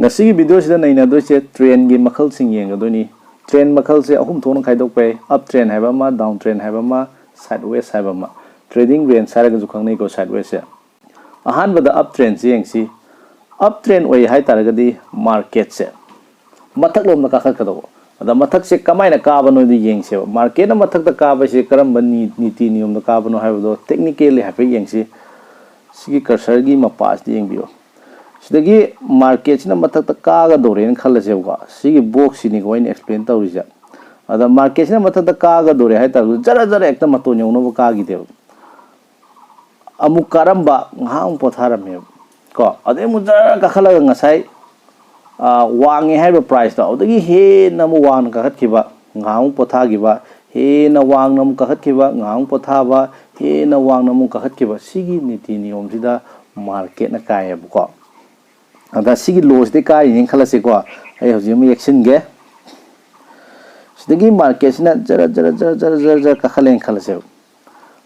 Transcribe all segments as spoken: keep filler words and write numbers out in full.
ꯉꯁꯤꯒꯤ ꯚꯤꯗꯤꯑꯣꯁꯤꯗ ꯅꯩꯅꯗꯣꯏꯁꯦ ꯇ꯭ꯔꯦꯟꯒꯤ ꯃꯈꯜꯁꯤꯡ ꯌꯦꯡꯒꯗꯣꯏꯅꯤ꯫ ꯇ꯭ꯔꯦꯟ ꯃꯈꯜꯁꯦ ꯑꯍꯨꯝ ꯊꯣꯛꯅ ꯈꯥꯏꯗꯣꯛꯄ ꯌꯥꯏ: ꯑꯞ ꯇ꯭ꯔꯦꯟ ꯍꯥꯏꯕ ꯑꯃ, ꯗꯥꯎꯟ ꯇ꯭ꯔꯦꯟ ꯍꯥꯏꯕ ꯑꯃ, ꯁꯥꯏꯠ ꯋꯦꯁ ꯍꯥꯏꯕ ꯑꯃ꯫ ꯇ꯭ꯔꯦꯗꯤꯡ ꯔꯦꯟꯖ ꯍꯥꯏꯔꯒꯁꯨ ꯈꯪꯅꯩꯀꯣ ꯁꯥꯏꯠ ꯋꯦꯁꯁꯦ꯫ ꯑꯍꯥꯟꯕꯗ ꯑꯞ ꯇ꯭ꯔꯦꯟꯁꯦ ꯌꯦꯡꯁꯤ꯫ ꯑꯞ ꯇ꯭ꯔꯦꯟ ꯑꯣꯏ ꯍꯥꯏ ꯇꯥꯔꯒꯗꯤ ꯃꯥꯔꯀꯦꯠꯁꯦ ꯃꯊꯛꯂꯣꯝꯗ ꯀꯥꯈꯠꯀꯗꯧꯕ꯫ ꯑꯗ ꯃꯊꯛꯁꯦ ꯀꯃꯥꯏꯅ ꯀꯥꯕꯅꯣꯗꯤ ꯌꯦꯡꯁꯦꯕ꯫ ꯃꯥꯔꯀꯦꯠꯅ ꯃꯊꯛꯇ ꯀꯥꯕꯁꯦ ꯀꯔꯝꯕ ꯅꯤ-, ꯅꯤꯇꯤ ꯅꯤꯌꯣꯝꯗ ꯀꯥꯕꯅꯣ ꯍꯥꯏꯕꯗꯣ ꯇꯦꯛꯅꯤꯀꯦꯜꯂꯤ ꯍꯥꯏꯐꯦꯠ ꯌꯦꯡꯁꯤ꯫ ꯁꯤꯒꯤ ꯀꯔꯁꯔꯒꯤ ꯃꯄꯥꯁꯤꯗ ꯌꯦꯡꯕꯤꯌꯨ꯫ ꯁꯤꯗꯒꯤ ꯃꯥꯔꯀꯦꯠꯁꯤꯅ ꯃꯊꯛꯇ ꯀꯥꯒꯗꯧꯔꯦꯅ ꯈꯜꯂꯁꯦꯕꯀꯣ꯫ ꯁꯤꯒꯤ ꯕꯣꯛꯁꯁꯤꯅꯤꯀꯣ ꯑꯩꯅ ꯑꯦꯛꯁꯄ꯭ꯂꯦꯟ ꯇꯧꯔꯤꯁꯦ꯫ ꯑꯗ ꯃꯥꯔꯀꯦꯠꯁꯤꯅ ꯃꯊꯛꯇ ꯀꯥꯒꯗꯧꯔꯦ ꯍꯥꯏ ꯇꯥꯔꯒꯁꯨ ꯖꯔ ꯖꯔ ꯍꯦꯛꯇ ꯃꯇꯣꯟ ꯌꯧꯅꯕ ꯀꯥꯈꯤꯗꯦꯕ꯫ ꯑꯃꯨꯛ ꯀꯥꯔꯝꯕ, ꯉꯥꯏꯍꯥꯛ ꯑꯃꯨꯛ ꯄꯣꯊꯥꯔꯝꯃꯦꯕ ꯀꯣ꯫ ꯑꯗꯩ ꯑꯃꯨꯛ ꯖꯔ ꯀꯥꯈꯠꯂꯒ ꯉꯁꯥꯏ, ꯑ, ꯋꯥꯡꯉꯦ ꯍꯥꯏꯔꯤꯕ ꯄ꯭ꯔꯥꯏꯁꯇꯣ ꯑꯗꯨꯗꯒꯤ ꯍꯦꯟꯅ ꯑꯃꯨꯛ ꯋꯥꯡꯅ ꯀꯥꯈꯠꯈꯤꯕ, ꯉꯥꯏꯍꯥꯛ ꯑꯃꯨꯛ ꯄꯣꯊꯥꯈꯤꯕ, ꯍꯦꯟꯅ ꯋꯥꯡꯅ ꯑꯃꯨꯛ ꯀꯥꯈꯠꯈꯤꯕ, ꯉꯥꯏꯍꯥꯛ ꯑꯃꯨꯛ ꯄꯣꯊꯥꯕ, ꯍꯦꯟꯅ ꯋꯥꯡꯅ ꯑꯃꯨꯛ ꯀꯥꯈꯠꯈꯤꯕ꯫ ꯁꯤꯒꯤ ꯅꯤꯇꯤ ꯅꯤꯌꯣꯝꯁꯤꯗ ꯃꯥꯔꯀꯦꯠꯅ ꯀꯥꯏꯌꯦꯕꯀꯣ꯫ ꯑꯗ ꯁꯤꯒꯤ ꯂꯣꯁꯤꯗꯩ ꯀꯥꯏꯔꯤꯅꯦꯅ ꯈꯜꯂꯁꯤꯀꯣ꯫ ꯑꯩ ꯍꯧꯖꯤꯛ ꯑꯃꯨꯛ ꯌꯦꯛꯁꯤꯟꯒꯦ꯫ ꯁꯤꯗꯒꯤ ꯃꯥꯔꯀꯦꯠꯁꯤꯅ ꯖꯔ ꯖꯔ ꯖꯔ ꯖꯔ ꯖꯔ ꯖꯔ ꯀꯥꯈꯠꯂꯦꯅ ꯈꯜꯂꯁꯦꯕ꯫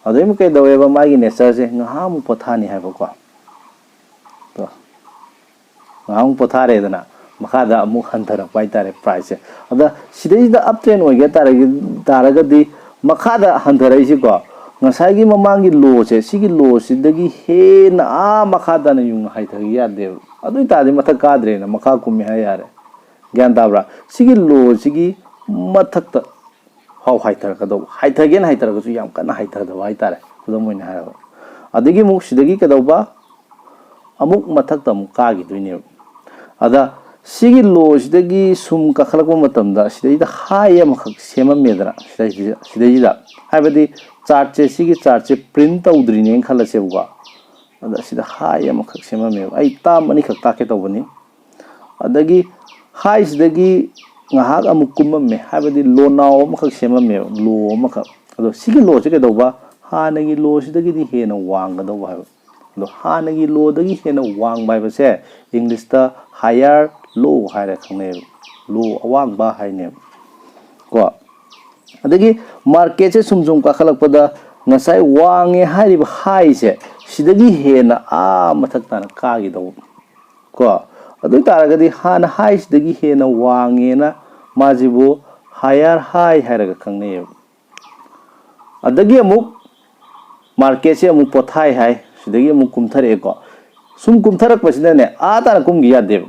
ꯑꯗꯩ ꯑꯃꯨꯛ ꯀꯩꯗꯧꯋꯦꯕ, ꯃꯥꯒꯤ ꯅꯦꯆꯔꯁꯦ ꯉꯥꯏꯍꯥꯛ ꯑꯃꯨꯛ ꯄꯣꯊꯥꯅꯤ ꯍꯥꯏꯕꯀꯣ꯫ ꯇꯣ꯫ ꯉꯥꯏꯍꯥꯛ ꯑꯃꯨꯛ ꯄꯣꯊꯥꯔꯦꯗꯅ, ꯃꯈꯥꯗ ꯑꯃꯨꯛ ꯍꯟꯊꯔꯛꯄ ꯍꯥꯏꯇꯥꯔꯦ ꯄ꯭ꯔꯥꯏꯁꯁꯦ꯫ ꯑꯗ ꯁꯤꯗꯩꯁꯤꯗ ꯑꯞ ꯇ꯭ꯔꯦꯟ ꯑꯣꯏꯒꯦ ꯇꯥꯔꯒ-, ꯇꯥꯔꯒꯗꯤ ꯃꯈꯥꯗ ꯍꯟꯊꯔꯛꯏꯁꯤꯀꯣ, ꯉꯁꯥꯏꯒꯤ ꯃꯃꯥꯡꯒꯤ ꯂꯣꯁꯦ, ꯁꯤꯒꯤ ꯂꯣꯁꯤꯗꯒꯤ ꯍꯦꯟꯅ ꯑꯥ ꯃꯈꯥ ꯇꯥꯅ ꯌꯨꯡꯅ ꯍꯥꯏꯊꯒꯤ ꯌꯥꯗꯦꯕ꯫ ꯑꯗꯨ ꯑꯣꯏ ꯇꯥꯔꯗꯤ ꯃꯊꯛ ꯀꯥꯗ꯭ꯔꯦꯅ, ꯃꯈꯥ ꯀꯨꯝꯃꯦ ꯍꯥꯏ ꯌꯥꯔꯦ꯫ ꯒ꯭ꯌꯥꯟ ꯇꯥꯕ꯭ꯔꯥ? ꯁꯤꯒꯤ ꯂꯣꯁꯤꯒꯤ ꯃꯊꯛꯇ ꯐꯥꯎ ꯍꯥꯏꯊꯔꯛꯀꯗꯧꯕ꯫ ꯍꯥꯏꯊꯒꯦꯅ ꯍꯥꯏꯊꯔꯒꯁꯨ ꯌꯥꯝ ꯀꯟꯅ ꯍꯥꯏꯊꯗꯕ ꯍꯥꯏꯇꯥꯔꯦ, ꯈꯨꯗꯝ ꯑꯣꯏꯅ ꯍꯥꯏꯔꯕ꯫ ꯑꯗꯒꯤ ꯑꯃꯨꯛ ꯁꯤꯗꯒꯤ ꯀꯩꯗꯧꯕ? ꯑꯃꯨꯛ ꯃꯊꯛꯇ ꯑꯃꯨꯛ ꯀꯥꯈꯤꯗꯣꯏꯅꯦꯕ꯫ ꯑꯗ ꯁꯤꯒꯤ ꯂꯣꯁꯤꯗꯒꯤ ꯁꯨꯝ ꯀꯥꯈꯠꯂꯛꯄ ꯃꯇꯝꯗ ꯁꯤꯗꯩꯗ ꯍꯥꯏ ꯑꯃꯈꯛ ꯁꯦꯝꯃꯝꯃꯦꯗꯅ, ꯁꯤꯗꯩꯁꯤꯗ, ꯁꯤꯗꯩꯁꯤꯗ, ꯍꯥꯏꯕꯗꯤ ꯆꯥꯔꯠꯁꯦ, ꯁꯤꯒꯤ ꯆꯥꯔꯠꯁꯦ ꯄ꯭ꯔꯤꯟ ꯇꯧꯗ꯭ꯔꯤꯅꯦꯅ ꯈꯜꯂꯁꯦꯕꯀꯣ꯫ ꯑꯗ ꯁꯤꯗ ꯍꯥꯏ ꯑꯃꯈꯛ ꯁꯦꯝꯃꯝꯃꯦꯕ꯫ ꯑꯩ ꯇꯥꯝ ꯑꯅꯤꯈꯛ ꯇꯥꯛꯀꯦ ꯇꯧꯕꯅꯤ꯫ ꯑꯗꯒꯤ ꯍꯥꯏꯁꯤꯗꯒꯤ ꯉꯥꯏꯍꯥꯛ ꯑꯃꯨꯛ ꯀꯨꯝꯃꯝꯃꯦ, ꯍꯥꯏꯕꯗꯤ ꯂꯣꯅꯥꯎ ꯑꯃꯈꯛ ꯁꯦꯝꯃꯝꯃꯦꯕ, ꯂꯣ ꯑꯃꯈꯛ꯫ ꯑꯗꯣ ꯁꯤꯒꯤ ꯂꯣꯁꯤ ꯀꯩꯗꯧꯕ? ꯍꯥꯟꯅꯒꯤ ꯂꯣꯁꯤꯗꯒꯤꯗꯤ ꯍꯦꯟꯅ ꯋꯥꯡꯒꯗꯧꯕ ꯍꯥꯏꯕ꯫ ꯑꯗꯣ ꯍꯥꯟꯅꯒꯤ ꯂꯣꯗꯒꯤ ꯍꯦꯟꯅ ꯋꯥꯡꯕ ꯍꯥꯏꯕꯁꯦ ꯏꯪꯂꯤꯁꯇ ꯍꯥꯌꯔ ꯂꯣ ꯍꯥꯏꯔ ꯈꯪꯅꯩꯌꯦꯕ, ꯂꯣ ꯑꯋꯥꯡꯕ ꯍꯥꯏꯅꯦꯕ ꯀꯣ꯫ ꯑꯗꯒꯤ ꯃꯥꯔꯀꯦꯠꯁꯦ ꯁꯨꯝ ꯁꯨꯝ ꯀꯥꯈꯠꯂꯛꯄꯗ ꯉꯁꯥꯏ ꯋꯥꯡꯉꯦ ꯍꯥꯏꯔꯤꯕ ꯍꯥꯏꯁꯦ ꯁꯤꯗꯒꯤ ꯍꯦꯟꯅ ꯑꯥ ꯃꯊꯛ ꯇꯥꯅ ꯀꯥꯈꯤꯗꯧꯕ ꯀꯣ꯫ ꯑꯗꯨ ꯑꯣꯏ ꯇꯥꯔꯒꯗꯤ ꯍꯥꯟꯅ ꯍꯥꯏꯁꯤꯗꯒꯤ ꯍꯦꯟꯅ ꯋꯥꯡꯉꯦꯅ ꯃꯥꯁꯤꯕꯨ higher high ꯍꯥꯏꯔꯒ ꯈꯪꯅꯩꯌꯦꯕ꯫ ꯑꯗꯒꯤ ꯑꯃꯨꯛ ꯃꯥꯔꯀꯦꯠꯁꯦ ꯑꯃꯨꯛ ꯄꯣꯊꯥꯏ ꯍꯥꯏ, ꯁꯤꯗꯒꯤ ꯑꯃꯨꯛ ꯀꯨꯝꯊꯔꯛꯑꯦꯀꯣ꯫ ꯁꯨꯝ ꯀꯨꯝꯊꯔꯛꯄꯁꯤꯅꯅꯦ, ꯑꯥ ꯇꯥꯅ ꯀꯨꯝꯈꯤ ꯌꯥꯗꯦꯕ꯫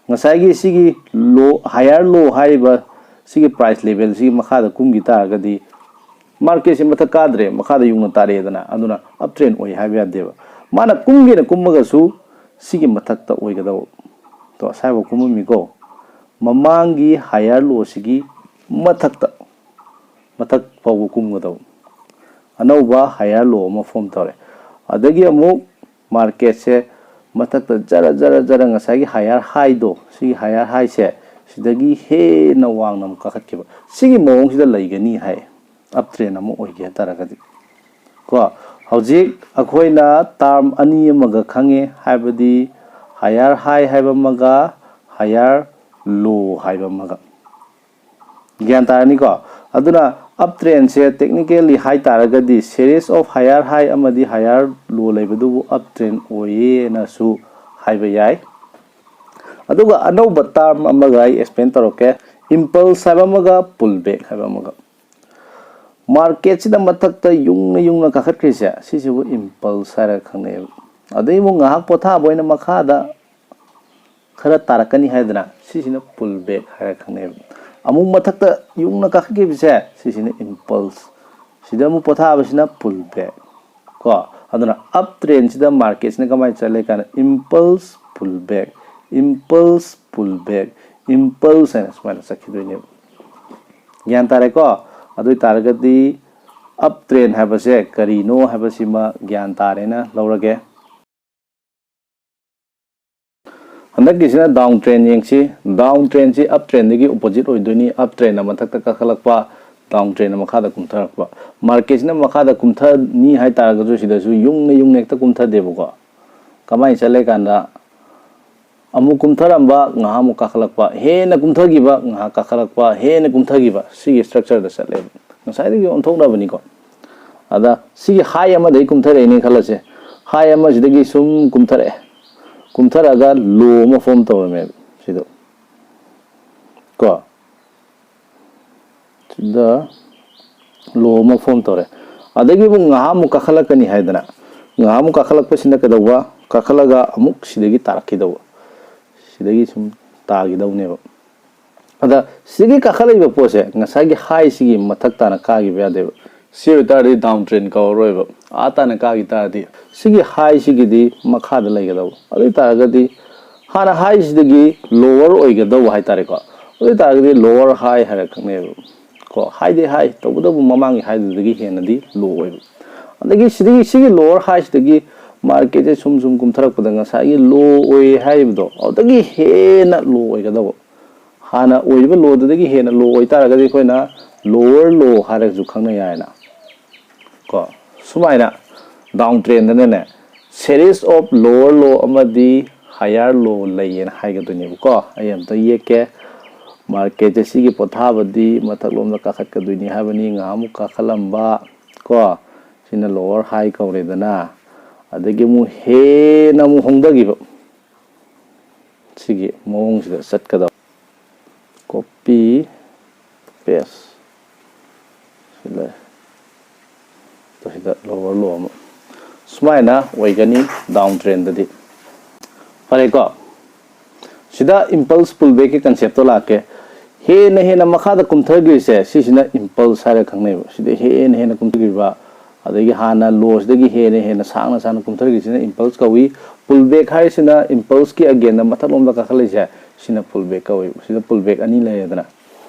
ꯉꯁꯥꯏꯒꯤ ꯁꯤꯒꯤ low, higher low ꯍꯥꯏꯔꯤꯕ ꯁꯤꯒꯤ price level ꯁꯤꯒꯤ ꯃꯈꯥꯗ ꯀꯨꯝꯈꯤ ꯇꯥꯔꯒꯗꯤ ꯃꯥꯔꯀꯦꯠꯁꯦ ꯃꯊꯛ ꯀꯥꯗ꯭ꯔꯦ, ꯃꯈꯥꯗ ꯌꯨꯡꯅ ꯇꯥꯔꯛꯑꯦꯗꯅ, ꯑꯗꯨꯅ up trend ꯑꯣꯏ ꯍꯥꯏꯕ ꯌꯥꯗꯦꯕ꯫ ꯃꯥꯅ ꯀꯨꯝꯒꯦꯅ ꯀꯨꯝꯃꯒꯁꯨ ꯁꯤꯒꯤ ꯃꯊꯛꯇ ꯑꯣꯏꯒꯗꯧꯕ꯫ ꯇꯣ, ꯑꯁꯥꯏꯐꯥꯎ ꯀꯨꯝꯃꯝꯃꯤꯀꯣ꯫ ꯃꯃꯥꯡꯒꯤ higher low ꯁꯤꯒꯤ ꯃꯊꯛꯇ, ꯃꯊꯛ ꯐꯥꯎꯕ ꯀꯨꯝꯒꯗꯧꯕ꯫ ꯑꯅꯧꯕ higher low ꯑꯃ form ꯇꯧꯔꯦ꯫ ꯑꯗꯒꯤ ꯑꯃꯨꯛ ꯃꯥꯔꯀꯦꯠꯁꯦ ꯃꯊꯛꯇ ꯖꯔ ꯖꯔ ꯖꯔ ꯉꯁꯥꯏꯒꯤ higher high ꯗꯣ, ꯁꯤꯒꯤ higher high ꯁꯦ ꯁꯤꯗꯒꯤ ꯍꯦꯟꯅ ꯋꯥꯡꯅ ꯑꯃꯨꯛ ꯀꯥꯈꯠꯈꯤꯕ꯫ ꯁꯤꯒꯤ ꯃꯑꯣꯡꯁꯤꯗ ꯂꯩꯒꯅꯤ ꯍꯥꯏ, up trend ꯑꯃ ꯑꯣꯏꯒꯦ ꯍꯥꯏ ꯇꯥꯔꯒꯗꯤ꯫ ꯀꯣ, ꯍꯧꯖꯤꯛ ꯑꯩꯈꯣꯏꯅ term ꯑꯅꯤ ꯑꯃꯒ ꯈꯪꯉꯦ, ꯍꯥꯏꯕꯗꯤ higher high ꯍꯥꯏꯕ ꯑꯃꯒ higher low ꯍꯥꯏꯕ ꯑꯃꯒ꯫ ꯒ꯭ꯌꯥꯟ ꯇꯥꯔꯅꯤꯀꯣ? ꯑꯗꯨꯅ up trend ꯁꯦ technically ꯍꯥꯏ ꯇꯥꯔꯒꯗꯤ series of higher high ꯑꯃꯗꯤ higher low ꯂꯩꯕꯗꯨꯕꯨ up trend ꯑꯣꯏꯌꯦꯅꯁꯨ ꯍꯥꯏꯕ ꯌꯥꯏ꯫ ꯑꯗꯨꯒ ꯑꯅꯧꯕ term ꯑꯃꯒ ꯑꯩ explain ꯇꯧꯔꯛꯀꯦ, impulse ꯍꯥꯏꯕ ꯑꯃꯒ pull back ꯍꯥꯏꯕ ꯑꯃꯒ꯫ ꯃꯥꯔꯀꯦꯠꯁꯤꯗ ꯃꯊꯛꯇ ꯌꯨꯡꯅ ꯌꯨꯡꯅ ꯀꯥꯈꯠꯈ꯭ꯔꯤꯁꯦ, ꯁꯤꯁꯤꯕꯨ impulse ꯍꯥꯏꯔꯒ ꯈꯪꯅꯩꯌꯦꯕ꯫ ꯑꯗꯩ ꯑꯃꯨꯛ ꯉꯥꯏꯍꯥꯛ ꯄꯣꯊꯥꯕ ꯑꯣꯏꯅ ꯃꯈꯥꯗ ꯈꯔ ꯇꯥꯔꯛꯀꯅꯤ ꯍꯥꯏꯗꯅ, ꯁꯤꯁꯤꯅ pull back ꯍꯥꯏꯔꯒ ꯈꯪꯅꯩꯌꯦꯕ꯫ ꯑꯃꯨꯛ ꯃꯊꯛꯇ ꯌꯨꯡꯅ ꯀꯥꯈꯠꯈꯤꯕꯁꯦ, ꯁꯤꯁꯤꯅ impulse, ꯁꯤꯗ ꯑꯃꯨꯛ ꯄꯣꯊꯥꯕꯁꯤꯅ pull back꯫ ꯀꯣ, ꯑꯗꯨꯅ up trend ꯁꯤꯗ ꯃꯥꯔꯀꯦꯠꯁꯤꯅ ꯀꯃꯥꯏꯅ ꯆꯠꯂꯦ ꯀꯥꯟꯗ impulse pull back, impulse pull back, impulse ꯍꯥꯏꯅ ꯁꯨꯃꯥꯏꯅ ꯆꯠꯈꯤꯗꯣꯏꯅꯦꯕ꯫ ꯒ꯭ꯌꯥꯟ ꯇꯥꯔꯦꯀꯣ? ꯑꯗꯨ ꯑꯣꯏ ꯇꯥꯔꯒꯗꯤ up trend ꯍꯥꯏꯕꯁꯦ ꯀꯔꯤꯅꯣ ꯍꯥꯏꯕꯁꯤꯃ ꯒ꯭ꯌꯥꯟ ꯇꯥꯔꯦꯅ ꯂꯧꯔꯒꯦ꯫ ꯍꯟꯗꯛꯀꯤꯁꯤꯅ down trend ꯌꯦꯡꯁꯤ꯫ Down trend ꯁꯤ up trend ꯗꯒꯤ opposite ꯑꯣꯏꯗꯣꯏꯅꯤ꯫ Up trend ꯅ ꯃꯊꯛꯇ ꯀꯥꯈꯠꯂꯛꯄ, down trend ꯅ ꯃꯈꯥꯗ ꯀꯨꯝꯊꯔꯛꯄ꯫ ꯃꯥꯔꯀꯦꯠꯁꯤꯅ ꯃꯈꯥꯗ ꯀꯨꯝꯊꯅꯤ ꯍꯥꯏꯇꯥꯔꯒꯁꯨ ꯁꯤꯗꯁꯨ ꯌꯨꯡꯅ ꯌꯨꯡꯅ ꯍꯦꯛꯇ ꯀꯨꯝꯊꯗꯦꯕꯀꯣ꯫ ꯀꯃꯥꯏꯅ ꯆꯠꯂꯦ ꯀꯥꯟꯗ ꯑꯃꯨꯛ ꯀꯨꯝꯊꯔꯝꯕ, ꯉꯥꯏꯍꯥꯛ ꯑꯃꯨꯛ ꯀꯥꯈꯠꯂꯛꯄ, ꯍꯦꯟꯅ ꯀꯨꯝꯊꯈꯤꯕ, ꯉꯥꯏꯍꯥꯛ ꯀꯥꯈꯠꯂꯛꯄ, ꯍꯦꯟꯅ ꯀꯨꯝꯊꯈꯤꯕ, ꯁꯤꯒꯤ structure ꯗ ꯆꯠꯂꯦꯕ꯫ ꯉꯁꯥꯏꯗꯒꯤ ꯑꯣꯟꯊꯣꯛꯅꯕꯅꯤꯀꯣ꯫ ꯑꯗ ꯁꯤꯒꯤ high ꯑꯃꯗꯒꯤ ꯀꯨꯝꯊꯔꯛꯏꯅꯦ ꯈꯜꯂꯁꯦ꯫ High ꯑꯃꯁꯤꯗꯒꯤ ꯁꯨꯝ ꯀꯨꯝꯊꯔꯛꯑꯦ꯫ ꯀꯨꯝꯊꯔꯛꯑꯒ ꯂꯣ ꯑꯃ ꯐꯣꯝ ꯇꯧꯔꯝꯃꯦꯕ ꯁꯤꯗ, ꯀꯣ꯫ ꯁꯤꯗ ꯂꯣ ꯑꯃ ꯐꯣꯝ ꯇꯧꯔꯦ꯫ ꯑꯗꯒꯤ ꯑꯃꯨꯛ ꯉꯥꯏꯍꯥꯛ ꯑꯃꯨꯛ ꯀꯥꯈꯠꯂꯛꯀꯅꯤ ꯍꯥꯏꯗꯅ, ꯉꯥꯏꯍꯥꯛ ꯑꯃꯨꯛ ꯀꯥꯈꯠꯂꯛꯄꯁꯤꯅ ꯀꯩꯗꯧꯕ? ꯀꯥꯈꯠꯂꯒ ꯑꯃꯨꯛ ꯁꯤꯗꯒꯤ ꯇꯥꯔꯛꯈꯤꯗꯧꯕ, ꯁꯤꯗꯒꯤ ꯁꯨꯝ ꯇꯥꯈꯤꯗꯧꯅꯦꯕ꯫ ꯑꯗ ꯁꯤꯒꯤ ꯀꯥꯈꯠꯂꯛꯏꯕ ꯄꯣꯠꯁꯦ ꯉꯁꯥꯏꯒꯤ ꯍꯥꯏꯁꯤꯒꯤ ꯃꯊꯛ ꯇꯥꯅ ꯀꯥꯈꯤꯕ ꯌꯥꯗꯦꯕ꯫ ꯁꯤ ꯑꯣꯏꯇꯥꯔꯗꯤ ꯗꯥꯎꯟ ꯇ꯭ꯔꯦꯟ ꯀꯧꯔꯔꯣꯏꯕ꯫ ꯑꯥ ꯇꯥꯅ ꯀꯥꯈꯤ ꯇꯥꯔꯗꯤ ꯁꯤꯒꯤ ꯍꯥꯏꯁꯤꯒꯤꯗꯤ ꯃꯈꯥꯗ ꯂꯩꯒꯗꯧꯕ꯫ ꯑꯗꯨ ꯑꯣꯏ ꯇꯥꯔꯒꯗꯤ ꯍꯥꯟꯅ ꯍꯥꯏꯁꯤꯗꯒꯤ ꯂꯣꯋꯔ ꯑꯣꯏꯒꯗꯧꯕ ꯍꯥꯏꯇꯥꯔꯦꯀꯣ꯫ ꯑꯗꯨ ꯑꯣꯏ ꯇꯥꯔꯒꯗꯤ ꯂꯣꯋꯔ ꯍꯥꯏ ꯍꯥꯏꯔ ꯈꯪꯅꯩꯕ꯫ ꯀꯣ, ꯍꯥꯏꯗꯤ ꯍꯥꯏ, ꯇꯧꯕꯇꯕꯨ ꯃꯃꯥꯡꯒꯤ ꯍꯥꯏꯗꯨꯗꯒꯤ ꯍꯦꯟꯅꯗꯤ ꯂꯣ ꯑꯣꯏꯕ꯫ ꯑꯗꯒꯤ ꯁꯤꯗꯒꯤ, ꯁꯤꯒꯤ ꯂꯣꯋꯔ ꯍꯥꯏꯁꯤꯗꯒꯤ ꯃꯥꯔꯀꯦꯠꯁꯦ ꯁꯨꯝ ꯁꯨꯝ ꯀꯨꯝꯊꯔꯛꯄꯗ ꯉꯁꯥꯏꯒꯤ ꯂꯣ ꯑꯣꯏ ꯍꯥꯏꯔꯤꯕꯗꯣ ꯑꯗꯨꯗꯒꯤ ꯍꯦꯟꯅ ꯂꯣ ꯑꯣꯏꯒꯗꯧꯕ꯫ ꯍꯥꯟꯅ ꯑꯣꯏꯔꯤꯕ ꯂꯣꯗꯨꯗꯒꯤ ꯍꯦꯟꯅ ꯂꯣ ꯑꯣꯏꯇꯥꯔꯒꯗꯤ ꯑꯩꯈꯣꯏꯅ ꯂꯣꯋꯔ ꯂꯣ ꯍꯥꯏꯔꯒꯁꯨ ꯈꯪꯅ ꯌꯥꯏꯅ꯫ ꯀꯣ, ꯁꯨꯃꯥꯏꯅ down ꯇ꯭ꯔꯦꯟꯗꯅꯅꯦ, series of lower low ꯑꯃꯗꯤ higher low ꯂꯩꯌꯦꯅ ꯍꯥꯏꯒꯗꯣꯏꯅꯦꯕꯀꯣ꯫ ꯑꯩ ꯑꯝꯇ ꯌꯦꯛꯀꯦ꯫ ꯃꯥꯔꯀꯦꯠꯁꯦ ꯁꯤꯒꯤ ꯄꯣꯊꯥꯕꯗꯤ ꯃꯊꯛꯂꯣꯝꯗ ꯀꯥꯈꯠꯀꯗꯣꯏꯅꯤ ꯍꯥꯏꯕꯅꯤ, ꯉꯥꯏꯍꯥꯛ ꯑꯃꯨꯛ ꯀꯥꯈꯠꯂꯝꯕ, ꯀꯣ, ꯁꯤꯅ ꯂꯣꯋꯔ ꯍꯥꯏ ꯀꯧꯔꯦꯗꯅ꯫ ꯑꯗꯒꯤ ꯑꯃꯨꯛ ꯍꯦꯟꯅ ꯑꯃꯨꯛ ꯍꯣꯡꯊꯈꯤꯕ, ꯁꯤꯒꯤ ꯃꯑꯣꯡꯁꯤꯗ ꯆꯠꯀꯗꯕ꯫ Copy paste. ꯁꯤ ꯂꯩ꯫ ꯑꯗꯣ ꯁꯤꯗ ꯂꯣꯋꯔ ꯂꯣ ꯑꯃ ꯁꯨꯃꯥꯏꯅ ꯑꯣꯏꯒꯅꯤ ꯗꯥꯎꯟ ꯇ꯭ꯔꯦꯟꯗꯗꯤ꯫ ꯐꯔꯦꯀꯣ? ꯁꯤꯗ ꯏꯝꯄꯜꯁ ꯄꯨꯜꯕꯦꯛꯀꯤ ꯀꯟꯁꯦꯞꯇꯣ ꯂꯥꯛꯀꯦ꯫ ꯍꯦꯟꯅ ꯍꯦꯟꯅ ꯃꯈꯥꯗ ꯀꯨꯝꯊꯈ꯭ꯔꯤꯁꯦ ꯁꯤꯁꯤꯅ ꯏꯝꯄꯜꯁ ꯍꯥꯏꯔ ꯈꯪꯅꯩꯕ꯫ ꯁꯤꯗ ꯍꯦꯟꯅ ꯍꯦꯟꯅ ꯀꯨꯝꯊꯈꯤꯕ, ꯑꯗꯒꯤ ꯍꯥꯟꯅ ꯂꯣꯁꯤꯗꯒꯤ ꯍꯦꯟꯅ ꯍꯦꯟꯅ ꯁꯥꯡꯅ ꯁꯥꯡꯅ ꯀꯨꯝꯊꯈ꯭ꯔꯤꯁꯤꯅ ꯏꯝꯄꯜꯁ ꯀꯧꯏ꯫ ꯄꯨꯜꯕꯦꯛ ꯍꯥꯏꯔꯤꯁꯤꯅ ꯏꯝꯄꯜꯁꯀꯤ ꯑꯒꯦꯟꯗ ꯃꯊꯛꯂꯣꯝꯗ ꯀꯥꯈꯠꯂꯛꯏꯁꯦ, ꯁꯤꯅ ꯄꯨꯜꯕꯦꯛ ꯀꯧꯏ꯫ ꯁꯤꯗ ꯄꯨꯜꯕꯦꯛ ꯑꯅꯤ ꯂꯩꯔꯦꯗꯅ꯫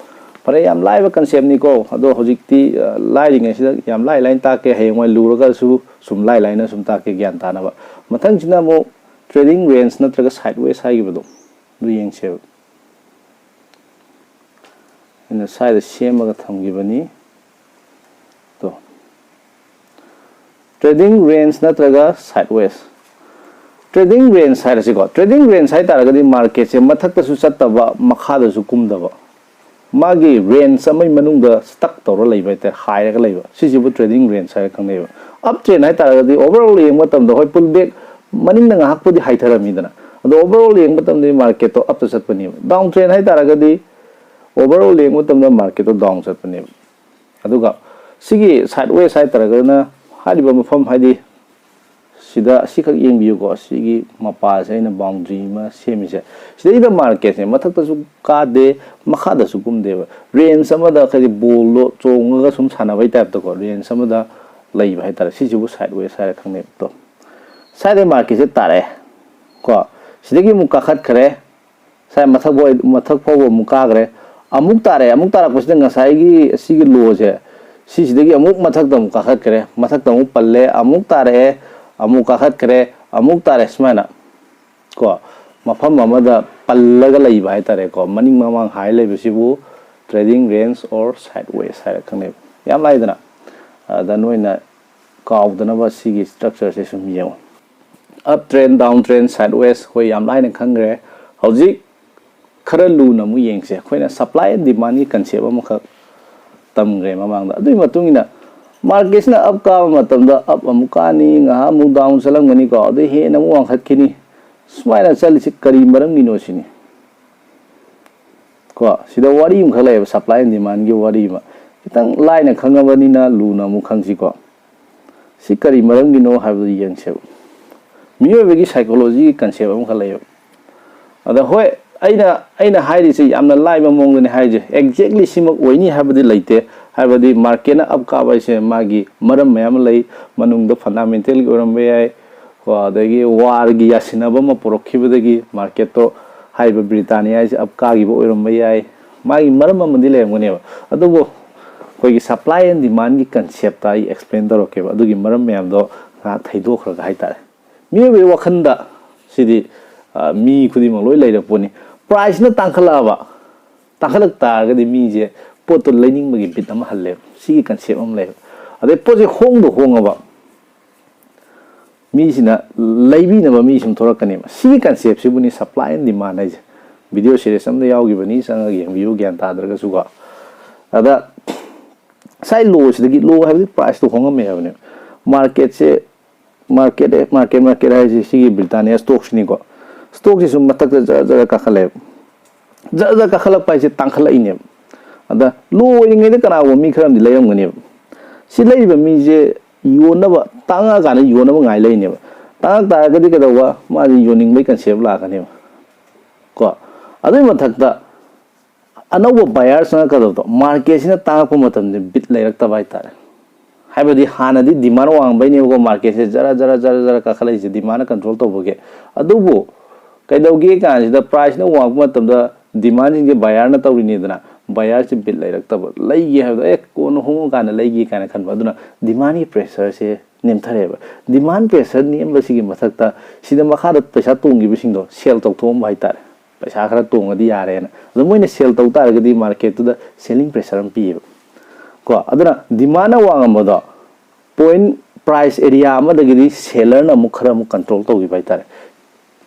ꯐꯔꯦ, ꯌꯥꯝ ꯂꯥꯏꯕ ꯀꯟꯁꯦꯞꯅꯤꯀꯣ꯫ ꯑꯗꯣ ꯍꯧꯖꯤꯛꯇꯤ, ꯑ, ꯂꯥꯏꯔꯤꯉꯩꯁꯤꯗ ꯌꯥꯝ ꯂꯥꯏ ꯂꯥꯏꯅ ꯇꯥꯛꯀꯦ, ꯍꯌꯦꯡꯋꯥꯏ ꯂꯨꯔꯒꯁꯨ ꯁꯨꯝ ꯂꯥꯏ ꯂꯥꯏꯅ ꯁꯨꯝ ꯇꯥꯛꯀꯦ, ꯒ꯭ꯌꯥꯟ ꯇꯥꯅꯕ꯫ ꯃꯊꯪꯁꯤꯅ ꯑꯃꯨꯛ ꯇ꯭ꯔꯦꯗꯤꯡ ꯔꯦꯟꯖ ꯅꯠꯇ꯭ꯔꯒ ꯁꯥꯏꯠ ꯋꯦꯁ ꯍꯥꯏꯈꯤꯕꯗꯣ, ꯑꯗꯨ ꯌꯦꯡꯁꯦꯕ꯫ ꯑꯩꯅ ꯁ꯭ꯋꯥꯏꯗ ꯁꯦꯝꯃꯒ ꯊꯝꯈꯤꯕꯅꯤ꯫ ꯇꯣ꯫ ꯇ꯭ꯔꯦꯗꯤꯡ ꯔꯦꯟꯖ ꯅꯠꯇ꯭ꯔꯒ ꯁꯥꯏꯠ ꯋꯦꯁ꯫ ꯇ꯭ꯔꯦꯗꯤꯡ ꯔꯦꯟꯖ ꯍꯥꯏꯔꯁꯤꯀꯣ꯫ ꯇ꯭ꯔꯦꯗꯤꯡ ꯔꯦꯟꯖ ꯍꯥꯏ ꯇꯥꯔꯒꯗꯤ ꯃꯥꯔꯀꯦꯠꯁꯦ ꯃꯊꯛꯇꯁꯨ ꯆꯠꯇꯕ, ꯃꯈꯥꯗꯁꯨ ꯀꯨꯝꯗꯕ꯫ ꯃꯥꯒꯤ ꯔꯦꯟꯖ ꯑꯃꯒꯤ ꯃꯅꯨꯡꯗ ꯁ꯭ꯇꯛ ꯇꯧꯔ ꯂꯩꯕ ꯍꯥꯏꯇꯥꯔꯦ, ꯍꯥꯏꯔꯒ ꯂꯩꯕ꯫ ꯁꯤꯁꯤꯕꯨ ꯇ꯭ꯔꯦꯗꯤꯡ ꯔꯦꯟꯖ ꯍꯥꯏꯔ ꯈꯪꯅꯩꯕ꯫ ꯑꯞ ꯇ꯭ꯔꯦꯟ ꯍꯥꯏ ꯇꯥꯔꯒꯗꯤ ꯑꯣꯚꯔꯑꯣꯜ ꯌꯦꯡꯕ ꯃꯇꯝꯗ, ꯍꯣꯏ, ꯄꯨꯜ ꯕꯦꯛ ꯃꯅꯤꯡꯗ ꯉꯥꯏꯍꯥꯛꯄꯨꯗꯤ ꯍꯥꯏꯊꯔꯝꯃꯤꯗꯅ, ꯑꯗꯣ overall ꯌꯦꯡꯕ ꯃꯇꯝꯗꯗꯤ marketꯇꯣ upꯇ ꯆꯠꯄꯅꯦꯕ꯫ Down trend ꯍꯥꯏꯇꯥꯔꯒꯗꯤ overall ꯌꯦꯡꯕ ꯃꯇꯝꯗ marketꯇꯣ down ꯆꯠꯄꯅꯦꯕ꯫ ꯑꯗꯨꯒ ꯁꯤꯒꯤ sideways ꯍꯥꯏꯇꯥꯔꯒꯅ ꯍꯥꯏꯔꯤꯕ ꯃꯐꯝ, ꯍꯥꯏꯗꯤ ꯁꯤꯗ ꯑꯁꯤꯈꯛ ꯌꯦꯡꯕꯤꯌꯨꯀꯣ, ꯁꯤꯒꯤ ꯃꯄꯥꯁꯦ ꯑꯩꯅ boundary ꯑꯃ ꯁꯦꯝꯃꯤꯁꯦ, ꯁꯤꯗꯩꯗ marketꯁꯦ ꯃꯊꯛꯇꯁꯨ ꯀꯥꯗꯦ, ꯃꯈꯥꯗꯁꯨ ꯀꯨꯝꯗꯦꯕ, range ꯑꯃꯗ ꯍꯥꯏꯗꯤ ballꯗꯣ ꯆꯣꯡꯉꯒ ꯁꯨꯝ ꯁꯥꯟꯅꯕꯩ typeꯇꯀꯣ, range ꯑꯃꯗ ꯂꯩꯕ ꯍꯥꯏꯇꯥꯔꯦ꯫ ꯁꯤꯁꯤꯕꯨ sideways ꯍꯥꯏꯔ ꯈꯪꯅꯩꯕ꯫ ꯇꯣ, ꯁ꯭ꯋꯥꯏꯗꯩ marketꯁꯦ ꯇꯥꯔꯛꯑꯦ ꯀꯣ, ꯁꯤꯗꯒꯤ ꯑꯃꯨꯛ ꯀꯥꯈꯠꯈ꯭ꯔꯦ, ꯁ꯭ꯋꯥꯏ ꯃꯊꯛ ꯐꯥꯎ-, ꯃꯊꯛ ꯐꯥꯎꯕ ꯑꯃꯨꯛ ꯀꯥꯈ꯭ꯔꯦ, ꯑꯃꯨꯛ ꯇꯥꯔꯛꯑꯦ꯫ ꯑꯃꯨꯛ ꯇꯥꯔꯛꯄꯁꯤꯗ ꯉꯁꯥꯏꯒꯤ ꯁꯤꯒꯤ lowꯁꯦ, ꯁꯤꯁꯤꯗꯒꯤ ꯑꯃꯨꯛ ꯃꯊꯛꯇ ꯑꯃꯨꯛ ꯀꯥꯈꯠꯈ꯭ꯔꯦ, ꯃꯊꯛꯇ ꯑꯃꯨꯛ ꯄꯜꯂꯦ, ꯑꯃꯨꯛ ꯇꯥꯔꯛꯑꯦ, ꯑꯃꯨꯛ ꯀꯥꯈꯠꯈ꯭ꯔꯦ, ꯑꯃꯨꯛ ꯇꯥꯔꯛꯑꯦ꯫ ꯁꯨꯃꯥꯏꯅ ꯀꯣ, ꯃꯐꯝ ꯑꯃꯗ ꯄꯜꯂꯒ ꯂꯩꯕ ꯍꯥꯏꯇꯥꯔꯦꯀꯣ, ꯃꯅꯤꯡ ꯃꯃꯥꯡ ꯍꯥꯏ ꯂꯩꯕꯁꯤꯕꯨ trading range or sideways ꯍꯥꯏꯔ ꯈꯪꯅꯩꯕ꯫ ꯌꯥꯝ ꯂꯥꯏꯗꯅ꯫ ꯑꯗ ꯅꯣꯏꯅ ꯀꯥꯎꯗꯅꯕ ꯁꯤꯒꯤ structureꯁꯦ ꯁꯨꯝ ꯌꯦꯡꯉꯨ꯫ Up trend, down trend, sideways ꯑꯩꯈꯣꯏ ꯌꯥꯝ ꯂꯥꯏꯅ ꯈꯪꯈ꯭ꯔꯦ꯫ ꯍꯧꯖꯤꯛ ꯈꯔ ꯂꯨꯅ ꯑꯃꯨꯛ ꯌꯦꯡꯁꯦ꯫ ꯑꯩꯈꯣꯏꯅ supply and demandꯒꯤ concept ꯑꯃꯈꯛ ꯇꯝꯈ꯭ꯔꯦ ꯃꯃꯥꯡꯗ꯫ ꯑꯗꯨꯒꯤ ꯃꯇꯨꯡ ꯏꯟꯅ marketꯁꯤꯅ up ꯀꯥꯕ ꯃꯇꯝꯗ up ꯑꯃꯨꯛ ꯀꯥꯅꯤ, ꯉꯥꯏꯍꯥꯛ ꯑꯃꯨꯛ down ꯆꯠꯂꯝꯒꯅꯤꯀꯣ, ꯑꯗꯩ ꯍꯦꯟꯅ ꯑꯃꯨꯛ ꯋꯥꯡꯈꯠꯈꯤꯅꯤ꯫ ꯁꯨꯃꯥꯏꯅ ꯆꯠꯂꯤꯁꯤ ꯀꯔꯤ ꯃꯔꯝꯒꯤꯅꯣ ꯁꯤꯅꯤ꯫ ꯀꯣ, ꯁꯤꯗ ꯋꯥꯔꯤ ꯑꯃꯈꯛ ꯂꯩꯌꯦꯕ, supply and demandꯒꯤ ꯋꯥꯔꯤ ꯑꯃ꯫ ꯈꯤꯇꯪ ꯂꯥꯏꯅ ꯈꯪꯉꯕꯅꯤꯅ ꯂꯨꯅ ꯑꯃꯨꯛ ꯈꯪꯁꯤꯀꯣ꯫ ꯁꯤ ꯀꯔꯤ ꯃꯔꯝꯒꯤꯅꯣ ꯍꯥꯏꯕꯗꯨ ꯌꯦꯡꯁꯦꯕ꯫ ꯃꯤꯑꯣꯏꯕꯒꯤ psychologyꯒꯤ concept ꯑꯃꯈꯛ ꯂꯩꯌꯦꯕ꯫ ꯑꯗ ꯍꯣꯏ, ꯑꯩꯅ, ꯑꯩꯅ ꯍꯥꯏꯔꯤꯁꯦ ꯌꯥꯝꯅ ꯂꯥꯏꯕ ꯃꯑꯣꯡꯗꯅꯤ ꯍꯥꯏꯔꯤꯁꯦ, exactly ꯁꯤꯃꯛ ꯑꯣꯏꯅꯤ ꯍꯥꯏꯕꯗꯤ ꯂꯩꯇꯦ꯫ ꯍꯥꯏꯕꯗꯤ marketꯅ up ꯀꯥꯕ ꯍꯥꯏꯁꯦ ꯃꯥꯒꯤ ꯃꯔꯝ ꯃꯌꯥꯝ ꯑꯃ ꯂꯩ, ꯃꯅꯨꯡꯗ fundamentalꯒꯤ ꯑꯣꯏꯔꯝꯕ ꯌꯥꯏ, ꯀꯣ, ꯑꯗꯒꯤ warꯒꯤ ꯌꯥꯁꯤꯟꯅꯕ ꯑꯃ ꯄꯨꯔꯛꯈꯤꯕꯗꯒꯤ marketꯇꯣ, ꯍꯥꯏꯔꯤꯕ Britannia ꯍꯥꯏꯁꯦ up ꯀꯥꯈꯤꯕ ꯑꯣꯏꯔꯝꯕ ꯌꯥꯏ, ꯃꯥꯒꯤ ꯃꯔꯝ ꯑꯃꯗꯤ ꯂꯩꯔꯝꯒꯅꯦꯕ꯫ ꯑꯗꯨꯕꯨ ꯑꯩꯈꯣꯏꯒꯤ supply and demandꯒꯤ conceptꯇ ꯑꯩ explain ꯇꯧꯔꯛꯀꯦꯕ, ꯑꯗꯨꯒꯤ ꯃꯔꯝ ꯃꯌꯥꯝꯗꯣ ꯉꯥꯏꯍꯥꯛ ꯊꯩꯗꯣꯛꯈ꯭ꯔꯒ ꯍꯥꯏꯇꯥꯔꯦ꯫ ꯃꯤꯑꯣꯏꯕꯒꯤ ꯋꯥꯈꯜꯗ ꯁꯤꯗꯤ, ꯑ, ꯃꯤ ꯈꯨꯗꯤꯡꯃꯛ ꯂꯣꯏ ꯂꯩꯔ ꯄꯣꯠꯅꯤ꯫ Priceꯅ ꯇꯥꯡꯈꯠꯂꯛꯑꯕ, ꯇꯥꯡꯈꯠꯂꯛ ꯇꯥꯔꯒꯗꯤ ꯃꯤꯁꯦ ꯄꯣꯠꯇꯣ ꯂꯩꯅꯤꯡꯕꯒꯤ ꯕꯤꯠ ꯑꯃ ꯍꯜꯂꯦꯕ꯫ ꯁꯤꯒꯤ concept ꯑꯃ ꯂꯩꯕ꯫ ꯑꯗꯩ ꯄꯣꯠꯁꯦ ꯍꯣꯡꯗ ꯍꯣꯡꯉꯕ, ꯃꯤꯁꯤꯅ ꯂꯩꯕꯤꯅꯕ ꯃꯤ ꯁꯨꯝ ꯊꯣꯛꯂꯛꯀꯅꯦꯕ꯫ ꯁꯤꯒꯤ conceptꯁꯤꯕꯨꯅꯤ supply and demand ꯍꯥꯏꯁꯦ꯫ Video series ꯑꯃꯗ ꯌꯥꯎꯈꯤꯕꯅꯤ, ꯆꯪꯉꯒ ꯌꯦꯡꯕꯤꯌꯨ, ꯒ꯭ꯌꯥꯟ ꯇꯥꯗ꯭ꯔꯒꯁꯨꯀꯣ꯫ ꯑꯗ ꯉꯁꯥꯏ lowꯁꯤꯗꯒꯤ, low ꯍꯥꯏꯕꯗꯤ priceꯇꯣ ꯍꯣꯡꯉꯝꯃꯦ ꯍꯥꯏꯕꯅꯦꯕ꯫ Marketꯁꯦ ꯃꯥꯔꯀꯦꯠ ꯃꯥꯔꯀꯦꯠ ꯃꯥꯔꯀꯦꯠ ꯍꯥꯏꯁꯤ ꯁꯤꯒꯤ ꯕ꯭ꯔꯤꯇꯥꯅꯤꯌꯥ ꯁ꯭ꯇꯣꯛꯁꯤꯅꯤꯀꯣ꯫ ꯁ꯭ꯇꯣꯛꯁꯤ ꯁꯨꯝ ꯃꯊꯛꯇ ꯖꯔ ꯖꯔ ꯀꯥꯈꯠꯂꯛꯑꯦꯕ꯫ ꯖꯔ ꯖꯔ ꯀꯥꯈꯠꯂꯛꯄ ꯍꯥꯏꯁꯦ ꯇꯥꯡꯈꯠꯂꯛꯏꯅꯦꯕ꯫ ꯑꯗ ꯂꯣ ꯑꯣꯏꯔꯤꯉꯩꯗ ꯀꯅꯥꯒꯨꯝꯕ ꯃꯤ ꯈꯔ ꯑꯃꯗꯤ ꯂꯩꯔꯝꯒꯅꯦꯕ꯫ ꯁꯤ ꯂꯩꯔꯤꯕ ꯃꯤꯁꯦ ꯌꯣꯟꯅꯕ, ꯇꯥꯡꯉꯛꯑꯀꯥꯟꯗ ꯌꯣꯟꯅꯕ ꯉꯥꯏ ꯂꯩꯅꯦꯕ꯫ ꯇꯥꯡꯉꯛ ꯇꯥꯔꯒꯗꯤ ꯀꯩꯗꯧꯕ? ꯃꯥꯁꯦ ꯌꯣꯟꯅꯤꯡꯕꯒꯤ ꯀꯟꯁꯦꯞ ꯂꯥꯛꯀꯅꯦꯕ꯫ ꯀꯣ, ꯑꯗꯨꯒꯤ ꯃꯊꯛꯇ ꯑꯅꯧꯕ ꯕꯥꯌꯔ ꯆꯪꯉꯛꯀꯗꯕꯗꯣ, ꯃꯥꯔꯀꯦꯠꯁꯤꯅ ꯇꯥꯡꯉꯛꯄ ꯃꯇꯝꯗ ꯕꯤꯠ ꯂꯩꯔꯛꯇꯕ ꯍꯥꯏꯇꯥꯔꯦ꯫ ꯍꯥꯏꯕꯗꯤ ꯍꯥꯟꯅꯗꯤ ꯗꯤꯃꯥꯟ ꯋꯥꯡꯕꯩꯅꯦꯕꯀꯣ ꯃꯥꯔꯀꯦꯠꯁꯦ ꯖꯔ ꯖꯔ ꯖꯔ ꯖꯔ ꯀꯥꯈꯠꯂꯛꯏꯁꯦ, ꯗꯤꯃꯥꯟꯅ ꯀꯟꯇ꯭ꯔꯣꯜ ꯇꯧꯕꯒꯤ꯫ ꯑꯗꯨꯕꯨ ꯀꯩꯗꯧꯒꯦ ꯀꯥꯟꯁꯤꯗ ꯄ꯭ꯔꯥꯏꯁꯅ ꯋꯥꯡꯕ ꯃꯇꯝꯗ ꯗꯤꯃꯥꯟꯁꯤꯡꯁꯦ ꯕꯥꯌꯔꯅ ꯇꯧꯔꯤꯅꯤꯗꯅ, ꯕꯥꯌꯔꯁꯤ ꯕꯤꯠ ꯂꯩꯔꯛꯇꯕ, ꯂꯩꯒꯦ ꯍꯥꯏꯕꯗꯣ ꯑꯦ ꯀꯣꯟꯅ ꯍꯣꯡꯉꯀꯥꯟꯗ ꯂꯩꯒꯦ ꯀꯥꯏꯅ ꯈꯟꯕ꯫ ꯑꯗꯨꯅ ꯗꯤꯃꯥꯟꯒꯤ ꯄ꯭ꯔꯦꯁꯔꯁꯦ ꯅꯦꯝꯊꯔꯛꯑꯦꯕ꯫ ꯗꯤꯃꯥꯟ ꯄ꯭ꯔꯦꯁꯔ ꯅꯦꯝꯕꯁꯤꯒꯤ ꯃꯊꯛꯇ ꯁꯤꯗ ꯃꯈꯥꯗ ꯄꯩꯁꯥ ꯇꯣꯡꯈꯤꯕꯁꯤꯡꯗꯣ ꯁꯦꯜ ꯇꯧꯊꯣꯛꯑꯝꯕ ꯍꯥꯏꯇꯥꯔꯦ꯫ ꯄꯩꯁꯥ ꯈꯔ ꯇꯣꯡꯉꯗꯤ ꯌꯥꯔꯦꯅ꯫ ꯑꯗꯣ ꯃꯣꯏꯅ ꯁꯦꯜ ꯇꯧ ꯇꯥꯔꯒꯗꯤ ꯃꯥꯔꯀꯦꯠꯇꯨꯗ ꯁꯦꯂꯤꯡ ꯄ꯭ꯔꯦꯁꯔ ꯑꯃ ꯄꯤꯌꯦꯕ꯫ ꯀꯣ, ꯑꯗꯨꯅ ꯗꯤꯃꯥꯟꯅ ꯋꯥꯡꯉꯝꯕꯗꯣ ꯄꯣꯏꯟ ꯄ꯭ꯔꯥꯏꯁ ꯑꯦꯔꯤꯌꯥ ꯑꯃꯗꯒꯤꯗꯤ ꯁꯦꯂꯔꯅ ꯑꯃꯨꯛ ꯈꯔ ꯑꯃꯨꯛ ꯀꯟꯇ꯭ꯔꯣꯜ ꯇꯧꯈꯤꯕ ꯍꯥꯏꯇꯥꯔꯦ꯫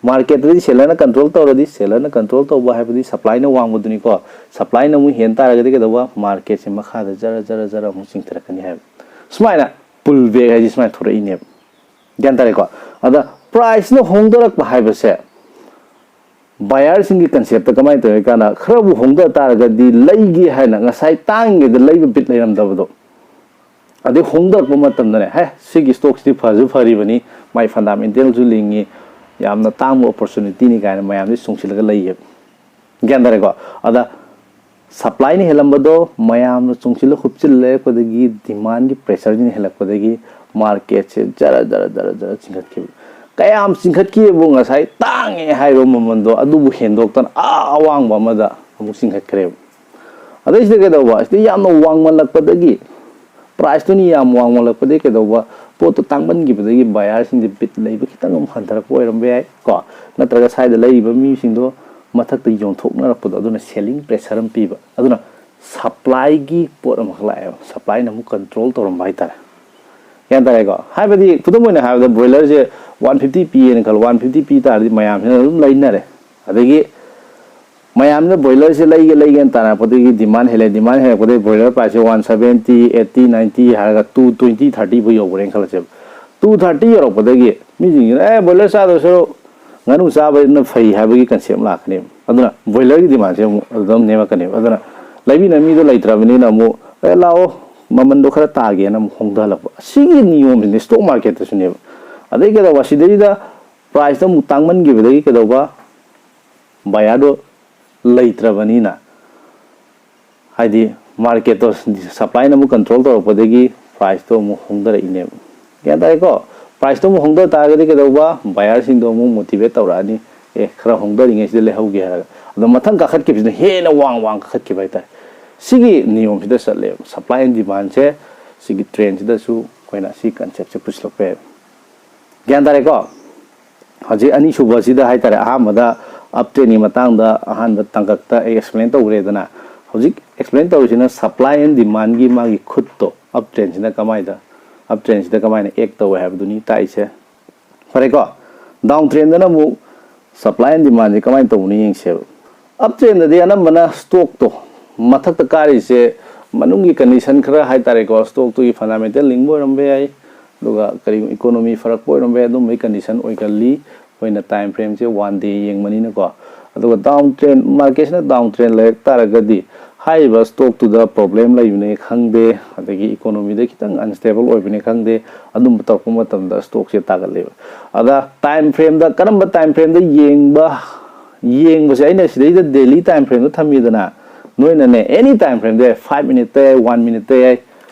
ꯃꯥꯔꯀꯦꯠꯇꯗꯤ ꯁꯦꯂꯔꯅ ꯀꯟꯇ꯭ꯔꯣꯜ ꯇꯧꯔꯗꯤ, ꯁꯦꯂꯔꯅ ꯀꯟꯇ꯭ꯔꯣꯜ ꯇꯧꯕ ꯍꯥꯏꯕꯗꯤ ꯁꯄ꯭ꯂꯥꯏꯅ ꯋꯥꯡꯕꯗꯨꯅꯤꯀꯣ꯫ ꯁꯄ꯭ꯂꯥꯏꯅ ꯑꯃꯨꯛ ꯍꯦꯟ ꯇꯥꯔꯒꯗꯤ ꯀꯩꯗꯧꯕ? ꯃꯥꯔꯀꯦꯠꯁꯦ ꯃꯈꯥꯗ ꯖꯔ ꯖꯔ ꯖꯔ ꯑꯃꯨꯛ ꯆꯤꯡꯊꯔꯛꯀꯅꯤ ꯍꯥꯏꯕ꯫ ꯁꯨꯃꯥꯏꯅ ꯄꯨꯜ ꯕꯦꯛ ꯍꯥꯏꯁꯦ ꯁꯨꯃꯥꯏꯅ ꯊꯣꯔꯛꯏꯅꯦꯕ꯫ ꯒ꯭ꯌꯥꯟ ꯇꯥꯔꯦꯀꯣ? ꯑꯗ ꯄ꯭ꯔꯥꯏꯁꯅ ꯍꯣꯡꯗꯔꯛꯄ ꯍꯥꯏꯕꯁꯦ ꯕꯥꯌꯔꯁꯤꯡꯒꯤ ꯀꯟꯁꯦꯞꯇ ꯀꯃꯥꯏꯅ ꯇꯧꯏ ꯍꯥꯏ ꯀꯥꯟꯗ, ꯈꯔꯕꯨ ꯍꯣꯡꯗ ꯇꯥꯔꯒꯗꯤ ꯂꯩꯒꯦ ꯍꯥꯏꯅ ꯉꯁꯥꯏ ꯇꯥꯡꯉꯤꯉꯩꯗ ꯂꯩꯕ ꯕꯤꯠ ꯂꯩꯔꯝꯗꯕꯗꯣ, ꯑꯗꯩ ꯍꯣꯡꯗꯔꯛꯄ ꯃꯇꯝꯗꯅꯦ, ꯍꯦ, ꯁꯤꯒꯤ ꯁ꯭ꯇꯣꯛꯁꯤꯗꯤ ꯐꯁꯨ ꯐꯔꯤꯕꯅꯤ, ꯃꯥꯏ ꯐꯟꯗꯥꯃꯦꯟꯇꯦꯜꯁꯨ ꯂꯤꯡꯉꯤ, ꯌꯥꯝꯅ ꯇꯥꯡꯕ ꯑꯣꯄꯣꯔꯆꯨꯅꯤꯇꯤꯅꯤ ꯀꯥꯏꯅ ꯃꯌꯥꯝꯁꯤ ꯆꯣꯡꯁꯤꯜꯂꯒ ꯂꯩꯌꯦꯕ꯫ ꯒ꯭ꯌꯥꯟ ꯇꯥꯔꯦꯀꯣ? ꯑꯗ ꯁꯄ꯭ꯂꯥꯏꯅ ꯍꯦꯜꯂꯝꯕꯗꯣ ꯃꯌꯥꯝꯅ ꯆꯣꯡꯁꯤꯜꯂ ꯈꯨꯞꯆꯤꯜꯂ ꯂꯩꯔꯛꯄꯗꯒꯤ, ꯗꯤꯃꯥꯟꯒꯤ ꯄ꯭ꯔꯦꯁꯔꯁꯤꯅ ꯍꯦꯜꯂꯛꯄꯗꯒꯤ ꯃꯥꯔꯀꯦꯠꯁꯦ ꯖꯔ ꯖꯔ ꯖꯔ ꯖꯔ ꯆꯤꯡꯈꯠꯈꯤꯕ꯫ ꯀꯌꯥꯝ ꯆꯤꯡꯈꯠꯈꯤꯕꯨ? ꯉꯁꯥꯏ ꯇꯥꯡꯉꯦ ꯍꯥꯏꯕ ꯃꯃꯜꯗꯣ ꯑꯗꯨꯕꯨ ꯍꯦꯟꯗꯣꯛꯇꯅ ꯑꯥ ꯑꯋꯥꯡꯕ ꯑꯃꯗ ꯑꯃꯨꯛ ꯆꯤꯡꯈꯠꯈ꯭ꯔꯦꯕ꯫ ꯑꯗꯩꯁꯤꯗ ꯀꯩꯗꯧꯕ? ꯁꯤꯗ ꯌꯥꯝꯅ ꯋꯥꯡꯃꯜꯂꯛꯄꯗꯒꯤ, ꯄ꯭ꯔꯥꯏꯁꯇꯨꯅ ꯌꯥꯝ ꯋꯥꯡꯃꯜꯂꯛꯄꯗꯒꯤ ꯀꯩꯗꯧꯕ? ꯄꯣꯠꯇꯣ ꯇꯥꯡꯃꯟꯈꯤꯕꯗꯒꯤ ꯕꯥꯌꯔꯁꯤꯡꯁꯦ ꯕꯤꯠ ꯂꯩꯕ ꯈꯤꯇꯪ ꯑꯃꯨꯛ ꯍꯟꯊꯔꯛꯄ ꯑꯣꯏꯔꯝꯕ ꯌꯥꯏ ꯀꯣ꯫ ꯅꯠꯇ꯭ꯔꯒ ꯁ꯭ꯋꯥꯏꯗ ꯂꯩꯔꯤꯕ ꯃꯤꯁꯤꯡꯗꯣ ꯃꯊꯛꯇ ꯌꯣꯟꯊꯣꯛꯅꯔꯛꯄꯗꯣ, ꯑꯗꯨꯅ ꯁꯦꯂꯤꯡ ꯄ꯭ꯔꯦꯁꯔ ꯑꯃ ꯄꯤꯕ꯫ ꯑꯗꯨꯅ ꯁꯄ꯭ꯂꯥꯏꯒꯤ ꯄꯣꯠ ꯑꯃꯈꯛ ꯂꯥꯛꯑꯦꯕ, ꯁꯄ꯭ꯂꯥꯏꯅ ꯑꯃꯨꯛ ꯀꯟꯇ꯭ꯔꯣꯜ ꯇꯧꯔꯝꯕ ꯍꯥꯏꯇꯥꯔꯦ꯫ ꯒ꯭ꯌꯥꯟ ꯇꯥꯔꯦꯀꯣ? ꯍꯥꯏꯕꯗꯤ ꯈꯨꯗꯝ ꯑꯣꯏꯅ ꯍꯥꯏꯔꯕꯗ ꯕ꯭ꯔꯣꯏꯂꯔꯁꯦ ꯋꯥꯟ ꯐꯤꯐꯇꯤ ꯄꯤꯌꯦꯅ ꯈꯜꯂꯣ, ꯋꯥꯟ ꯐꯤꯐꯇꯤ ꯄꯤ ꯇꯥꯔꯗꯤ ꯃꯌꯥꯝꯁꯤꯅ ꯑꯗꯨꯝ ꯂꯩꯅꯔꯦ꯫ ꯑꯗꯒꯤ ꯃꯌꯥꯝꯅ ꯕ꯭ꯔꯣꯏꯂꯔꯁꯦ ꯂꯩꯒꯦ ꯂꯩꯒꯦꯅ ꯇꯥꯟꯅꯔꯛꯄꯗꯒꯤ ꯗꯤꯃꯥꯟ ꯍꯦꯜꯂꯦ, ꯗꯤꯃꯥꯟ ꯍꯦꯜꯂꯛꯄꯗꯒꯤ ꯕ꯭ꯔꯣꯏꯂꯔ ꯄ꯭ꯔꯥꯏꯁꯁꯦ ꯋꯥꯟ ꯁꯕꯦꯟꯇꯤ, ꯑꯩꯠꯇꯤ, ꯅꯥꯏꯟꯇꯤ ꯍꯥꯏꯔꯒ ꯇꯨ ꯇ꯭ꯋꯦꯟꯇꯤ, ꯊꯥꯔꯇꯤ ꯐꯥꯎ ꯌꯧꯈ꯭ꯔꯦꯅ ꯈꯜꯂꯁꯦꯕ꯫ ꯇꯨ ꯊꯥꯔꯇꯤ ꯌꯧꯔꯛꯄꯗꯒꯤ ꯃꯤꯁꯤꯡꯁꯤꯅ, "ꯑꯦ, ꯕꯣꯏꯂꯔ ꯆꯥꯗꯧ ꯁꯔꯨꯛ ꯉꯥꯅꯨ ꯆꯥꯕꯅ ꯐꯩ" ꯍꯥꯏꯕꯒꯤ ꯀꯟꯁꯦꯞ ꯂꯥꯛꯀꯅꯦꯕ꯫ ꯑꯗꯨꯅ ꯕꯣꯏꯂꯔꯒꯤ ꯗꯤꯃꯥꯟꯁꯦ ꯑꯃꯨꯛ ꯑꯗꯨꯗ ꯑꯃꯨꯛ ꯅꯦꯝꯃꯛꯀꯅꯦꯕ꯫ ꯑꯗꯨꯅ ꯂꯩꯕꯤꯅ ꯃꯤꯗꯣ ꯂꯩꯇ꯭ꯔꯕꯅꯤꯅ ꯑꯃꯨꯛ, "ꯑꯦ, ꯂꯥꯛꯑꯣ, ꯃꯃꯟꯗꯣ ꯈꯔ ꯇꯥꯒꯦꯅ" ꯑꯃꯨꯛ ꯍꯣꯡꯊꯍꯜꯂꯛꯄ꯫ ꯑꯁꯤꯒꯤ ꯅꯤꯌꯣꯝꯁꯤꯅꯦ ꯁ꯭ꯇꯣꯛ ꯃꯥꯔꯀꯦꯠꯇꯁꯨꯅꯦꯕ꯫ ꯑꯗꯩ ꯀꯩꯗꯧꯕ, ꯁꯤꯗꯩꯗ ꯄ꯭ꯔꯥꯏꯁꯇꯣ ꯑꯃꯨꯛ ꯇꯥꯡꯃꯟꯈꯤꯕꯗꯒꯤ ꯀꯩꯗꯧꯕ, ꯕꯥꯌꯔꯗꯣ ꯂꯩꯇ꯭ꯔꯕꯅꯤꯅ, ꯍꯥꯏꯗꯤ ꯃꯥꯔꯀꯦꯠꯇꯣ ꯁꯄ꯭ꯂꯥꯏꯅ ꯑꯃꯨꯛ ꯀꯟꯇ꯭ꯔꯣꯜ ꯇꯧꯔꯛꯄꯗꯒꯤ ꯄ꯭ꯔꯥꯏꯁꯇꯣ ꯑꯃꯨꯛ ꯍꯣꯡꯊꯔꯛꯏꯅꯦꯕ꯫ ꯒ꯭ꯌꯥꯟ ꯇꯥꯔꯦꯀꯣ? ꯄ꯭ꯔꯥꯏꯁꯇꯣ ꯑꯃꯨꯛ ꯍꯣꯡꯊ ꯇꯥꯔꯒꯗꯤ ꯀꯩꯗꯧꯕ? ꯕꯥꯌꯔꯁꯤꯡꯗꯣ ꯑꯃꯨꯛ ꯃꯣꯇꯤꯚꯦꯠ ꯇꯧꯔꯛꯑꯅꯤ, "ꯑꯦ, ꯈꯔ ꯍꯣꯡꯊꯔꯤꯉꯩꯁꯤꯗ ꯂꯩꯍꯧꯒꯦ" ꯍꯥꯏꯔꯒ꯫ ꯑꯗꯣ ꯃꯊꯪ ꯀꯥꯈꯠꯈꯤꯕꯁꯤꯅ ꯍꯦꯟꯅ ꯋꯥꯡ ꯋꯥꯡ ꯀꯥꯈꯠꯈꯤꯕ ꯍꯥꯏꯇꯥꯔꯦ꯫ ꯁꯤꯒꯤ ꯅꯤꯌꯣꯝꯁꯤꯗ ꯆꯠꯂꯦꯕ꯫ ꯁꯄ꯭ꯂꯥꯏ ꯑꯦꯟ ꯗꯤꯃꯥꯟꯁꯦ ꯁꯤꯒꯤ ꯇ꯭ꯔꯦꯟꯁꯤꯗꯁꯨ ꯑꯩꯈꯣꯏꯅ ꯁꯤ ꯀꯟꯁꯦꯞꯁꯦ ꯄꯨꯁꯤꯜꯂꯛꯄ ꯌꯥꯏꯕ꯫ ꯒ꯭ꯌꯥꯟ ꯇꯥꯔꯦꯀꯣ? ꯍꯧꯖꯤꯛ ꯑꯅꯤꯁꯨꯕꯁꯤꯗ ꯍꯥꯏꯇꯥꯔꯦ, ꯑꯍꯥꯟꯕꯗ ꯑꯞ ꯇ꯭ꯔꯦꯟꯒꯤ ꯃꯇꯥꯡꯗ ꯑꯍꯥꯟꯕ ꯇꯥꯡꯀꯛꯇ ꯑꯩ ꯑꯦꯛꯁꯄ꯭ꯂꯦꯟ ꯇꯧꯈ꯭ꯔꯦꯗꯅ, ꯍꯧꯖꯤꯛ ꯑꯦꯛꯁꯄ꯭ꯂꯦꯟ ꯇꯧꯔꯤꯁꯤꯅ ꯁꯄ꯭ꯂꯥꯏ ꯑꯦꯟ ꯗꯤꯃꯥꯟꯒꯤ ꯃꯥꯒꯤ ꯈꯨꯠꯇꯣ ꯑꯞ ꯇ꯭ꯔꯦꯟꯁꯤꯅ ꯀꯃꯥꯏꯅ, ꯑꯞ ꯇ꯭ꯔꯦꯟꯁꯤꯗ ꯀꯃꯥꯏꯅ ꯑꯦꯛ ꯇꯧꯋꯦ ꯍꯥꯏꯕꯗꯨꯅꯤ ꯇꯥꯛꯏꯁꯦ꯫ ꯐꯔꯦꯀꯣ? ꯗꯥꯎꯟ ꯇ꯭ꯔꯦꯟꯗꯅ ꯑꯃꯨꯛ ꯁꯄ꯭ꯂꯥꯏ ꯑꯦꯟ ꯗꯤꯃꯥꯟꯁꯦ ꯀꯃꯥꯏꯅ ꯇꯧꯕꯅꯣ ꯌꯦꯡꯁꯦꯕ꯫ ꯑꯞ ꯇ꯭ꯔꯦꯟꯗꯗꯤ ꯑꯅꯝꯕꯅ ꯁ꯭ꯇꯣꯛꯇꯣ ꯃꯊꯛꯇ ꯀꯥꯔꯤꯁꯦ ꯃꯅꯨꯡꯒꯤ ꯀꯟꯗꯤꯁꯟ ꯈꯔ ꯍꯥꯏꯇꯥꯔꯦꯀꯣ, ꯁ꯭ꯇꯣꯛꯇꯨꯒꯤ ꯐꯟꯗꯥꯃꯦꯟꯇꯦꯜ ꯂꯤꯡꯕ ꯑꯣꯏꯔꯝꯕ ꯌꯥꯏ, ꯑꯗꯨꯒ ꯀꯔꯤꯒꯨꯝꯕ ꯏꯀꯣꯅꯣꯃꯤ ꯐꯔꯛꯄ ꯑꯣꯏꯔꯝꯕ ꯌꯥꯏ, ꯑꯗꯨꯝꯕꯒꯤ ꯀꯟꯗꯤꯁꯟ ꯑꯣꯏꯒꯜꯂꯤ꯫ ꯑꯩꯈꯣꯏꯅ ꯇꯥꯏꯝ ꯐ꯭ꯔꯦꯝꯁꯦ ꯋꯥꯟ ꯗꯦ ꯌꯦꯡꯕꯅꯤꯅꯀꯣ꯫ ꯑꯗꯨꯒ ꯗꯥꯎꯟ ꯇ꯭ꯔꯦꯟ, ꯃꯥꯔꯀꯦꯠꯁꯤꯅ ꯗꯥꯎꯟ ꯇ꯭ꯔꯦꯟ ꯂꯩꯔꯛ ꯇꯥꯔꯒꯗꯤ ꯍꯥꯏꯔꯤꯕ ꯁ꯭ꯇꯣꯛꯇꯨꯗ ꯄ꯭ꯔꯣꯕ꯭ꯂꯦꯝ ꯂꯩꯕꯅꯦ ꯈꯪꯗꯦ, ꯑꯗꯒꯤ ꯏꯀꯣꯅꯣꯃꯤꯗ ꯈꯤꯇꯪ ꯑꯟꯁꯇꯦꯕꯜ ꯑꯣꯏꯕꯅꯦ ꯈꯪꯗꯦ, ꯑꯗꯨꯝꯕ ꯇꯧꯔꯛꯄ ꯃꯇꯝꯗ ꯁ꯭ꯇꯣꯛꯁꯦ ꯇꯥꯒꯠꯂꯦꯕ꯫ ꯑꯗ ꯇꯥꯏꯝ ꯐ꯭ꯔꯦꯝꯗ, ꯀꯔꯝꯕ ꯇꯥꯏꯝ ꯐ꯭ꯔꯦꯝꯗ ꯌꯦꯡꯕ, ꯌꯦꯡꯕꯁꯦ ꯑꯩꯅ ꯁꯤꯗꯩꯗ ꯗꯦꯂꯤ ꯇꯥꯏꯝ ꯐ꯭ꯔꯦꯝꯗ ꯊꯝꯃꯤꯗꯅ, ꯅꯣꯏꯅꯅꯦ ꯑꯦꯅꯤ ꯇꯥꯏꯝ ꯐ꯭ꯔꯦꯝꯗ ꯌꯥꯏ, ꯐꯥꯏꯚ ꯃꯤꯅꯤꯠꯇ ꯌꯥꯏ, ꯋꯥꯟ ꯃꯤꯅꯤꯠꯇ ꯌꯥꯏ,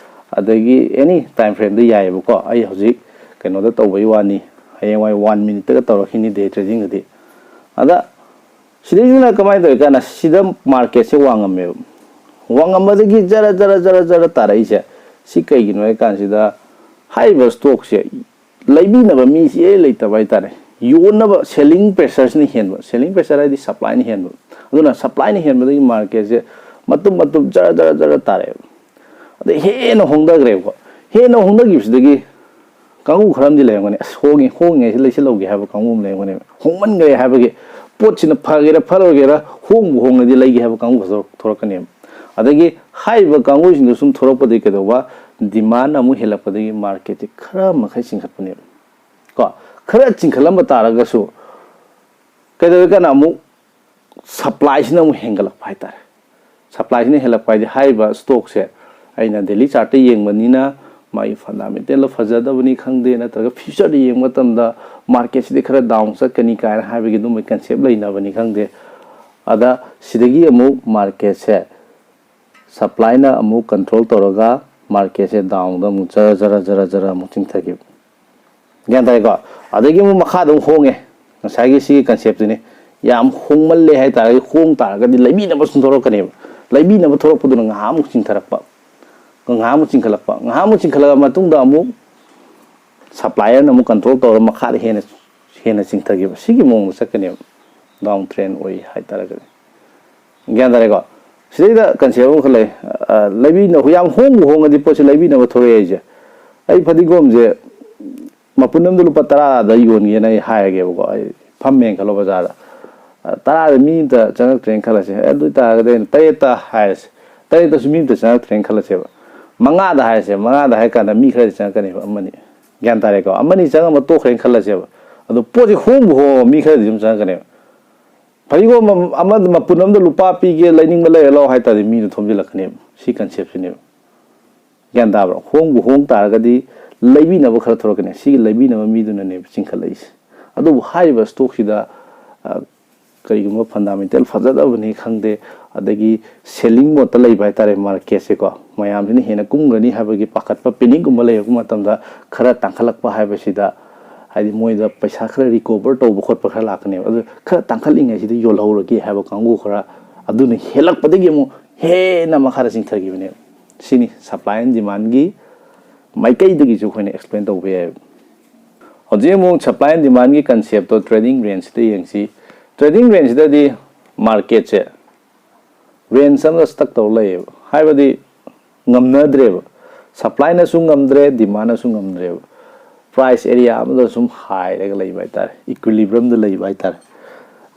ꯑꯗꯒꯤ ꯑꯦꯅꯤ ꯇꯥꯏꯝ ꯐ꯭ꯔꯦꯝꯗ ꯌꯥꯏꯑꯕꯀꯣ꯫ ꯑꯩ ꯍꯧꯖꯤꯛ ꯀꯩꯅꯣꯗ ꯇꯧꯕꯒꯤ ꯋꯥꯅꯤ, ꯍꯌꯦꯡꯋꯥꯏ ꯋꯥꯟ ꯃꯤꯅꯤꯠꯇꯒ ꯇꯧꯔꯛꯈꯤꯅꯤ ꯗꯦ ꯇ꯭ꯔꯦꯗꯤꯡꯗꯗꯤ꯫ ꯑꯗ ꯁꯤꯗꯩꯁꯤꯅ ꯀꯃꯥꯏꯅ ꯇꯧꯔꯤ ꯀꯥꯟꯗ ꯁꯤꯗ ꯃꯥꯔꯀꯦꯠꯁꯦ ꯋꯥꯡꯉꯝꯃꯦꯕ꯫ ꯋꯥꯡꯉꯝꯕꯗꯒꯤ ꯖꯔ ꯖꯔ ꯖꯔ ꯖꯔ ꯇꯥꯔꯛꯏꯁꯦ꯫ ꯁꯤ ꯀꯩꯒꯤꯅꯣ ꯍꯥꯏ ꯀꯥꯟꯁꯤꯗ ꯍꯥꯏꯔꯤꯕ ꯁ꯭ꯇꯣꯛꯁꯦ ꯂꯩꯕꯤꯅꯕ ꯃꯤꯁꯤ ꯏꯔꯩ ꯂꯩꯇꯕ ꯍꯥꯏꯇꯥꯔꯦ꯫ ꯌꯣꯟꯅꯕ ꯁꯦꯂꯤꯡ ꯄ꯭ꯔꯦꯁꯔꯁꯤꯅ ꯍꯦꯟꯕ, ꯁꯦꯂꯤꯡ ꯄ꯭ꯔꯦꯁꯔ ꯍꯥꯏꯗꯤ ꯁꯄ꯭ꯂꯥꯏꯅ ꯍꯦꯟꯕ꯫ ꯑꯗꯨꯅ ꯁꯄ꯭ꯂꯥꯏꯅ ꯍꯦꯟꯕꯗꯒꯤ ꯃꯥꯔꯀꯦꯠꯁꯦ ꯃꯇꯨꯝ ꯃꯇꯨꯝ ꯖꯔ ꯖꯔ ꯖꯔ ꯇꯥꯔꯛꯑꯦꯕ꯫ ꯑꯗꯩ ꯍꯦꯟꯅ ꯍꯣꯡꯊꯈ꯭ꯔꯦꯕꯀꯣ꯫ ꯍꯦꯟꯅ ꯍꯣꯡꯊꯈꯤꯕꯁꯤꯗꯒꯤ ꯀꯥꯡꯕꯨ ꯈꯔ ꯑꯃꯗꯤ ꯂꯩꯔꯝꯒꯅꯤ, "ꯑꯁ, ꯍꯣꯡꯉꯤ, ꯍꯣꯡꯉꯤꯉꯩꯁꯤ ꯂꯩꯁꯤꯜꯍꯧꯒꯦ" ꯍꯥꯏꯕ ꯀꯥꯡꯕꯨ ꯑꯃ ꯂꯩꯔꯝꯒꯅꯦꯕ꯫ ꯍꯣꯡꯃꯟꯈ꯭ꯔꯦ ꯍꯥꯏꯕꯒꯤ, ꯄꯣꯠꯁꯤꯅ ꯐꯒꯦꯔꯥ ꯐꯔꯣꯏꯒꯦꯔꯥ ꯍꯣꯡꯕꯨ ꯍꯣꯡꯉꯗꯤ ꯂꯩꯒꯦ ꯍꯥꯏꯕ ꯀꯥꯡꯕꯨ ꯈꯔ ꯊꯣꯔꯛꯀꯅꯦꯕ꯫ ꯑꯗꯒꯤ ꯍꯥꯏꯔꯤꯕ ꯀꯥꯡꯕꯨꯁꯤꯡꯗꯣ ꯁꯨꯝ ꯊꯣꯔꯛꯄꯗꯒꯤ ꯀꯩꯗꯧꯕ, ꯗꯤꯃꯥꯟ ꯑꯃꯨꯛ ꯍꯦꯜꯂꯛꯄꯗꯒꯤ ꯃꯥꯔꯀꯦꯠꯁꯦ ꯈꯔ ꯃꯈꯩ ꯆꯤꯡꯈꯠꯄꯅꯦꯕ꯫ ꯀꯣ, ꯈꯔ ꯆꯤꯡꯈꯠꯂꯝꯕ ꯇꯥꯔꯒꯁꯨ ꯀꯩꯗꯧꯋꯦ ꯀꯥꯟꯗ ꯑꯃꯨꯛ ꯁꯄ꯭ꯂꯥꯏꯁꯤꯅ ꯑꯃꯨꯛ ꯍꯦꯟꯒꯠꯂꯛꯄ ꯍꯥꯏꯇꯥꯔꯦ꯫ ꯁꯄ꯭ꯂꯥꯏꯁꯤꯅ ꯍꯦꯜꯂꯛꯄ ꯍꯥꯏꯗꯤ ꯍꯥꯏꯔꯤꯕ ꯁ꯭ꯇꯣꯛꯁꯦ ꯑꯩꯅ ꯗꯦꯂꯤ ꯆꯥꯔꯠꯇ ꯌꯦꯡꯕꯅꯤꯅ ꯃꯥꯒꯤ ꯐꯟꯗꯥꯃꯦꯟꯇꯦꯜꯗ ꯐꯖꯗꯕꯅꯤ ꯈꯪꯗꯦ, ꯅꯠꯇ꯭ꯔꯒ ꯐ꯭ꯌꯨꯆꯔꯗ ꯌꯦꯡꯕ ꯃꯇꯝꯗ ꯃꯥꯔꯀꯦꯠꯁꯤꯗꯤ ꯈꯔ ꯗꯥꯎꯟ ꯆꯠꯀꯅꯤ ꯀꯥꯏꯅ ꯍꯥꯏꯕꯒꯤ ꯑꯗꯨꯝꯕꯒꯤ ꯀꯟꯁꯦꯞ ꯂꯩꯅꯕꯅꯤ ꯈꯪꯗꯦ꯫ ꯑꯗ ꯁꯤꯗꯒꯤ ꯑꯃꯨꯛ ꯃꯥꯔꯀꯦꯠꯁꯦ ꯁꯄ꯭ꯂꯥꯏꯅ ꯑꯃꯨꯛ ꯀꯟꯇ꯭ꯔꯣꯜ ꯇꯧꯔꯒ ꯃꯥꯔꯀꯦꯠꯁꯦ ꯗꯥꯎꯟꯗ ꯑꯃꯨꯛ ꯖꯔ ꯖꯔ ꯖꯔ ꯖꯔ ꯑꯃꯨꯛ ꯆꯤꯡꯊꯈꯤꯕ꯫ ꯒ꯭ꯌꯥꯟ ꯇꯥꯏꯀꯣ? ꯑꯗꯒꯤ ꯑꯃꯨꯛ ꯃꯈꯥꯗ ꯑꯃꯨꯛ ꯍꯣꯡꯉꯦ꯫ ꯉꯁꯥꯏꯒꯤ ꯁꯤꯒꯤ ꯀꯟꯁꯦꯞꯁꯤꯅꯤ꯫ ꯌꯥꯝ ꯍꯣꯡꯃꯜꯂꯦ ꯍꯥꯏꯇꯥꯔꯒꯗꯤ, ꯍꯣꯡ ꯇꯥꯔꯒꯗꯤ ꯂꯩꯕꯤꯅꯕ ꯁꯨꯝ ꯊꯣꯛꯂꯛꯀꯅꯦꯕ꯫ ꯂꯩꯕꯤꯅꯕ ꯊꯣꯛꯂꯛꯄꯗꯨꯅ ꯉꯥꯏꯍꯥꯛ ꯑꯃꯨꯛ ꯆꯤꯡꯊꯔꯛꯄ, ꯉꯥꯏꯍꯥꯛ ꯑꯃꯨꯛ ꯆꯤꯡꯈꯠꯂꯛꯄ, ꯉꯥꯏꯍꯥꯛ ꯑꯃꯨꯛ ꯆꯤꯡꯈꯠꯂꯛꯑ ꯃꯇꯨꯡꯗ ꯑꯃꯨꯛ ꯁꯄ꯭ꯂꯥꯏꯌꯔꯅ ꯑꯃꯨꯛ ꯀꯟꯇ꯭ꯔꯣꯜ ꯇꯧꯔꯒ ꯃꯈꯥꯗ ꯍꯦꯟꯅ ꯍꯦꯟꯅ ꯆꯤꯡꯊꯈꯤꯕ꯫ ꯁꯤꯒꯤ ꯃꯑꯣꯡꯗ ꯆꯠꯀꯅꯦꯕ, ꯗꯥꯎꯟ ꯇ꯭ꯔꯦꯟ ꯑꯣꯏ ꯍꯥꯏꯇꯥꯔꯒꯗꯤ꯫ ꯒ꯭ꯌꯥꯟ ꯇꯥꯔꯦꯀꯣ? ꯁꯤꯗꯩꯗ ꯀꯟꯁꯦꯞ ꯑꯃꯈꯛ ꯂꯩ꯫ ꯑ, ꯂꯩꯕꯤꯅ-, ꯌꯥꯝ ꯍꯣꯡꯕꯨ ꯍꯣꯡꯉꯗꯤ ꯄꯣꯠꯁꯦ ꯂꯩꯕꯤꯅꯕ ꯊꯣꯛꯂꯛꯑꯦ ꯑꯩꯁꯦ꯫ ꯑꯩ ꯐꯗꯤꯒꯣꯝꯁꯦ ꯃꯄꯨꯟ ꯑꯃꯗ ꯂꯨꯄꯥ ꯇꯔꯥꯗ ꯌꯣꯟꯒꯦꯅ ꯑꯩ ꯍꯥꯏꯔꯒꯦꯕꯀꯣ꯫ ꯑꯩ ꯐꯝꯃꯦꯅ ꯈꯜꯂꯣ ꯕꯖꯥꯔꯗ꯫ ꯑ, ꯇꯔꯥꯗ ꯃꯤ ꯑꯝꯇ ꯆꯪꯉꯛꯇ꯭ꯔꯦꯅ ꯈꯜꯂꯁꯦ꯫ ꯑꯦ, ꯑꯗꯨ ꯑꯣꯏꯇꯥꯔꯒꯗꯤ ꯑꯩꯅ ꯇꯔꯦꯠꯇ ꯍꯥꯏꯔꯁꯦ꯫ ꯇꯔꯦꯠꯇꯁꯨ ꯃꯤ ꯑꯝꯇ ꯆꯪꯉꯛꯇ꯭ꯔꯦꯅ ꯈꯜꯂꯁꯦꯕ꯫ ꯃꯉꯥꯗ ꯍꯥꯏꯔꯁꯦ꯫ ꯃꯉꯥꯗ ꯍꯥꯏꯔ ꯀꯥꯟꯗ ꯃꯤ ꯈꯔꯗꯤ ꯆꯪꯉꯛꯀꯅꯦꯕ, ꯑꯃꯅꯤ꯫ ꯒ꯭ꯌꯥꯟ ꯇꯥꯔꯦꯀꯣ? ꯑꯃꯅꯤ ꯆꯪꯉꯝꯃ ꯇꯣꯛꯈ꯭ꯔꯦꯅ ꯈꯜꯂꯁꯦꯕ꯫ ꯑꯗꯣ ꯄꯣꯠꯁꯦ ꯍꯣꯡꯕꯨ ꯍꯣꯡꯉꯕ ꯃꯤ ꯈꯔꯗꯤ ꯑꯗꯨꯝ ꯆꯪꯉꯛꯀꯅꯦꯕ꯫ ꯐꯗꯤꯒꯣꯝ ꯑꯃ, ꯑꯃ ꯃꯄꯨꯟ ꯑꯃꯗ ꯂꯨꯄꯥ ꯄꯤꯒꯦ, ꯂꯩꯅꯤꯡꯕ ꯂꯩꯔ ꯂꯥꯛꯑꯣ ꯍꯥꯏ ꯇꯥꯔꯗꯤ ꯃꯤꯗꯣ ꯊꯣꯝꯖꯤꯜꯂꯛꯀꯅꯦꯕ꯫ ꯁꯤ ꯀꯟꯁꯦꯞꯁꯤꯅꯦꯕ꯫ ꯒ꯭ꯌꯥꯟ ꯇꯥꯕ꯭ꯔꯣ? ꯍꯣꯡꯕꯨ ꯍꯣꯡ ꯇꯥꯔꯒꯗꯤ ꯂꯩꯕꯤꯅꯕ ꯈꯔ ꯊꯣꯔꯛꯀꯅꯤ꯫ ꯁꯤꯒꯤ ꯂꯩꯕꯤꯅꯕ ꯃꯤꯗꯨꯅꯅꯦꯕ ꯆꯤꯡꯈꯠꯂꯛꯏꯁꯦ꯫ ꯑꯗꯨꯕꯨ ꯍꯥꯏꯔꯤꯕ ꯁ꯭ꯇꯣꯛꯁꯤꯗ, ꯑ, ꯀꯔꯤꯒꯨꯝꯕ ꯐꯟꯗꯥꯃꯦꯟꯇꯦꯜ ꯐꯖꯗꯕꯅꯤ ꯈꯪꯗꯦ, ꯑꯗꯒꯤ ꯁꯦꯂꯤꯡ ꯃꯣꯠꯇ ꯂꯩꯕ ꯍꯥꯏꯇꯥꯔꯦ ꯃꯥꯔꯀꯦꯠꯁꯦꯀꯣ, ꯃꯌꯥꯝꯁꯤꯅ ꯍꯦꯟꯅ ꯀꯨꯝꯒꯅꯤ ꯍꯥꯏꯕꯒꯤ ꯄꯥꯈꯠꯄ, ꯄꯦꯅꯤꯛꯒꯨꯝꯕ ꯂꯩꯔꯛꯄ ꯃꯇꯝꯗ ꯈꯔ ꯇꯥꯡꯈꯠꯂꯛꯄ ꯍꯥꯏꯕꯁꯤꯗ, ꯍꯥꯏꯗꯤ ꯃꯣꯏꯗ ꯄꯩꯁꯥ ꯈꯔ ꯔꯤꯀꯣꯚꯔ ꯇꯧꯕ ꯈꯣꯠꯄ ꯈꯔ ꯂꯥꯛꯀꯅꯦꯕ꯫ ꯑꯗꯨ ꯈꯔ ꯇꯥꯡꯈꯠꯂꯤꯉꯩꯁꯤꯗ ꯌꯣꯜꯍꯧꯔꯒꯦ ꯍꯥꯏꯕ ꯀꯥꯡꯕꯨ ꯈꯔ ꯑꯗꯨꯅ ꯍꯦꯜꯂꯛꯄꯗꯒꯤ ꯑꯃꯨꯛ ꯍꯦꯟꯅ ꯃꯈꯥꯗ ꯆꯤꯡꯊꯈꯤꯕꯅꯦꯕ꯫ ꯁꯤꯅꯤ ꯁꯄ꯭ꯂꯥꯏ ꯑꯦꯟ ꯗꯤꯃꯥꯟꯒꯤ ꯃꯥꯏꯀꯩꯗꯒꯤꯁꯨ ꯑꯩꯈꯣꯏꯅ ꯑꯦꯛꯁꯄ꯭ꯂꯦꯟ ꯇꯧꯕ ꯌꯥꯏꯕ꯫ ꯍꯧꯖꯤꯛ ꯑꯃꯨꯛ ꯁꯄ꯭ꯂꯥꯏ ꯑꯦꯟ ꯗꯤꯃꯥꯟꯒꯤ ꯀꯟꯁꯦꯞꯇꯣ ꯇ꯭ꯔꯦꯗꯤꯡ ꯔꯦꯟꯖꯁꯤꯗ ꯌꯦꯡꯁꯤ꯫ ꯇ꯭ꯔꯦꯗꯤꯡ ꯔꯦꯟꯖꯁꯤꯗꯗꯤ ꯃꯥꯔꯀꯦꯠꯁꯦ ꯔꯦꯟꯖ ꯑꯃꯗ ꯁ꯭ꯇꯛ ꯇꯧꯔ ꯂꯩꯌꯦꯕ, ꯍꯥꯏꯕꯗꯤ ꯉꯝꯅꯗ꯭ꯔꯦꯕ꯫ ꯁꯄ꯭ꯂꯥꯏꯅꯁꯨ ꯉꯝꯗ꯭ꯔꯦ, ꯗꯤꯃꯥꯟꯅꯁꯨ ꯉꯝꯗ꯭ꯔꯦꯕ꯫ ꯄ꯭ꯔꯥꯏꯁ ꯑꯦꯔꯤꯌꯥ ꯑꯃꯗ ꯁꯨꯝ ꯍꯥꯏꯔꯒ ꯂꯩꯕ ꯍꯥꯏꯇꯥꯔꯦ, ꯏꯀ꯭ꯋꯤꯂꯤꯕ꯭ꯔꯝꯗ ꯂꯩꯕ ꯍꯥꯏꯇꯥꯔꯦ꯫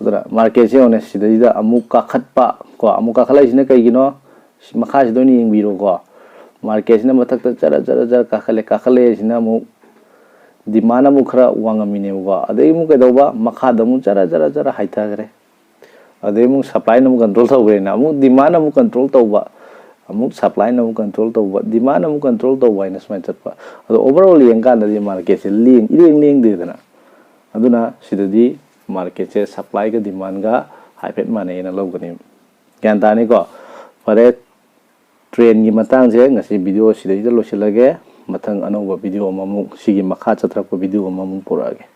ꯑꯗꯨꯅ ꯃꯥꯔꯀꯦꯠꯁꯦ ꯌꯦꯡꯉꯣꯅꯦ, ꯁꯤꯗꯩꯗ ꯑꯃꯨꯛ ꯀꯥꯈꯠꯄ ꯀꯣ, ꯑꯃꯨꯛ ꯀꯥꯈꯠꯂꯛꯏꯁꯤꯅ ꯀꯩꯒꯤꯅꯣ? ꯁꯤ ꯃꯈꯥꯁꯤꯗ ꯑꯣꯏꯅ ꯌꯦꯡꯕꯤꯔꯣꯀꯣ꯫ ꯃꯥꯔꯀꯦꯠꯁꯤꯅ ꯃꯊꯛꯇ ꯖꯔ ꯖꯔ ꯖꯔ ꯀꯥꯈꯠꯂꯦ, ꯀꯥꯈꯠꯂꯦ ꯁꯤꯅ ꯑꯃꯨꯛ ꯗꯤꯃꯥꯟ ꯑꯃꯨꯛ ꯈꯔ ꯋꯥꯡꯉꯝꯃꯤꯅꯦꯕꯀꯣ꯫ ꯑꯗꯩ ꯑꯃꯨꯛ ꯀꯩꯗꯧꯕ, ꯃꯈꯥꯗ ꯑꯃꯨꯛ ꯖꯔ ꯖꯔ ꯖꯔ ꯍꯥꯏꯊꯈ꯭ꯔꯦ꯫ ꯑꯗꯩ ꯑꯃꯨꯛ ꯁꯄ꯭ꯂꯥꯏꯅ ꯑꯃꯨꯛ ꯀꯟꯇ꯭ꯔꯣꯜ ꯇꯧꯈ꯭ꯔꯦꯅ, ꯑꯃꯨꯛ ꯗꯤꯃꯥꯟ ꯑꯃꯨꯛ ꯀꯟꯇ꯭ꯔꯣꯜ ꯇꯧꯕ, ꯑꯃꯨꯛ ꯁꯄ꯭ꯂꯥꯏꯅ ꯑꯃꯨꯛ ꯀꯟꯇ꯭ꯔꯣꯜ ꯇꯧꯕ, ꯗꯤꯃꯥꯟ ꯑꯃꯨꯛ ꯀꯟꯇ꯭ꯔꯣꯜ ꯇꯧꯕ ꯍꯥꯏꯅ ꯁꯨꯃꯥꯏꯅ ꯆꯠꯄ꯫ ꯑꯗꯣ ꯑꯣꯚꯔꯑꯣꯜ ꯌꯦꯡꯀꯥꯟꯗꯗꯤ ꯃꯥꯔꯀꯦꯠꯁꯦ ꯂꯦꯡ ꯏꯔꯦꯡ ꯂꯦꯡꯗꯦꯗꯅ꯫ ꯑꯗꯨꯅ ꯁꯤꯗꯗꯤ ꯃꯥꯔꯀꯦꯠꯁꯦ ꯁꯄ꯭ꯂꯥꯏꯒ ꯗꯤꯃꯥꯟꯒ ꯍꯥꯏꯐꯦꯠ ꯃꯥꯟꯅꯩꯅ ꯂꯧꯒꯅꯤ꯫ ꯒ꯭ꯌꯥꯟ ꯇꯥꯅꯤꯀꯣ? ꯐꯔꯦ, ꯇ꯭ꯔꯦꯟꯒꯤ ꯃꯇꯥꯡꯁꯦ ꯉꯁꯤ ꯚꯤꯗꯤꯑꯣ ꯁꯤꯗꯩꯗ ꯂꯣꯏꯁꯤꯜꯂꯒꯦ꯫ ꯃꯊꯪ ꯑꯅꯧꯕ ꯚꯤꯗꯤꯑꯣ ꯑꯃꯃꯨꯛ, ꯁꯤꯒꯤ ꯃꯈꯥ ꯆꯠꯊꯔꯛꯄ ꯚꯤꯗꯤꯑꯣ ꯑꯃꯃꯨꯛ ꯄꯨꯔꯛꯑꯒꯦ꯫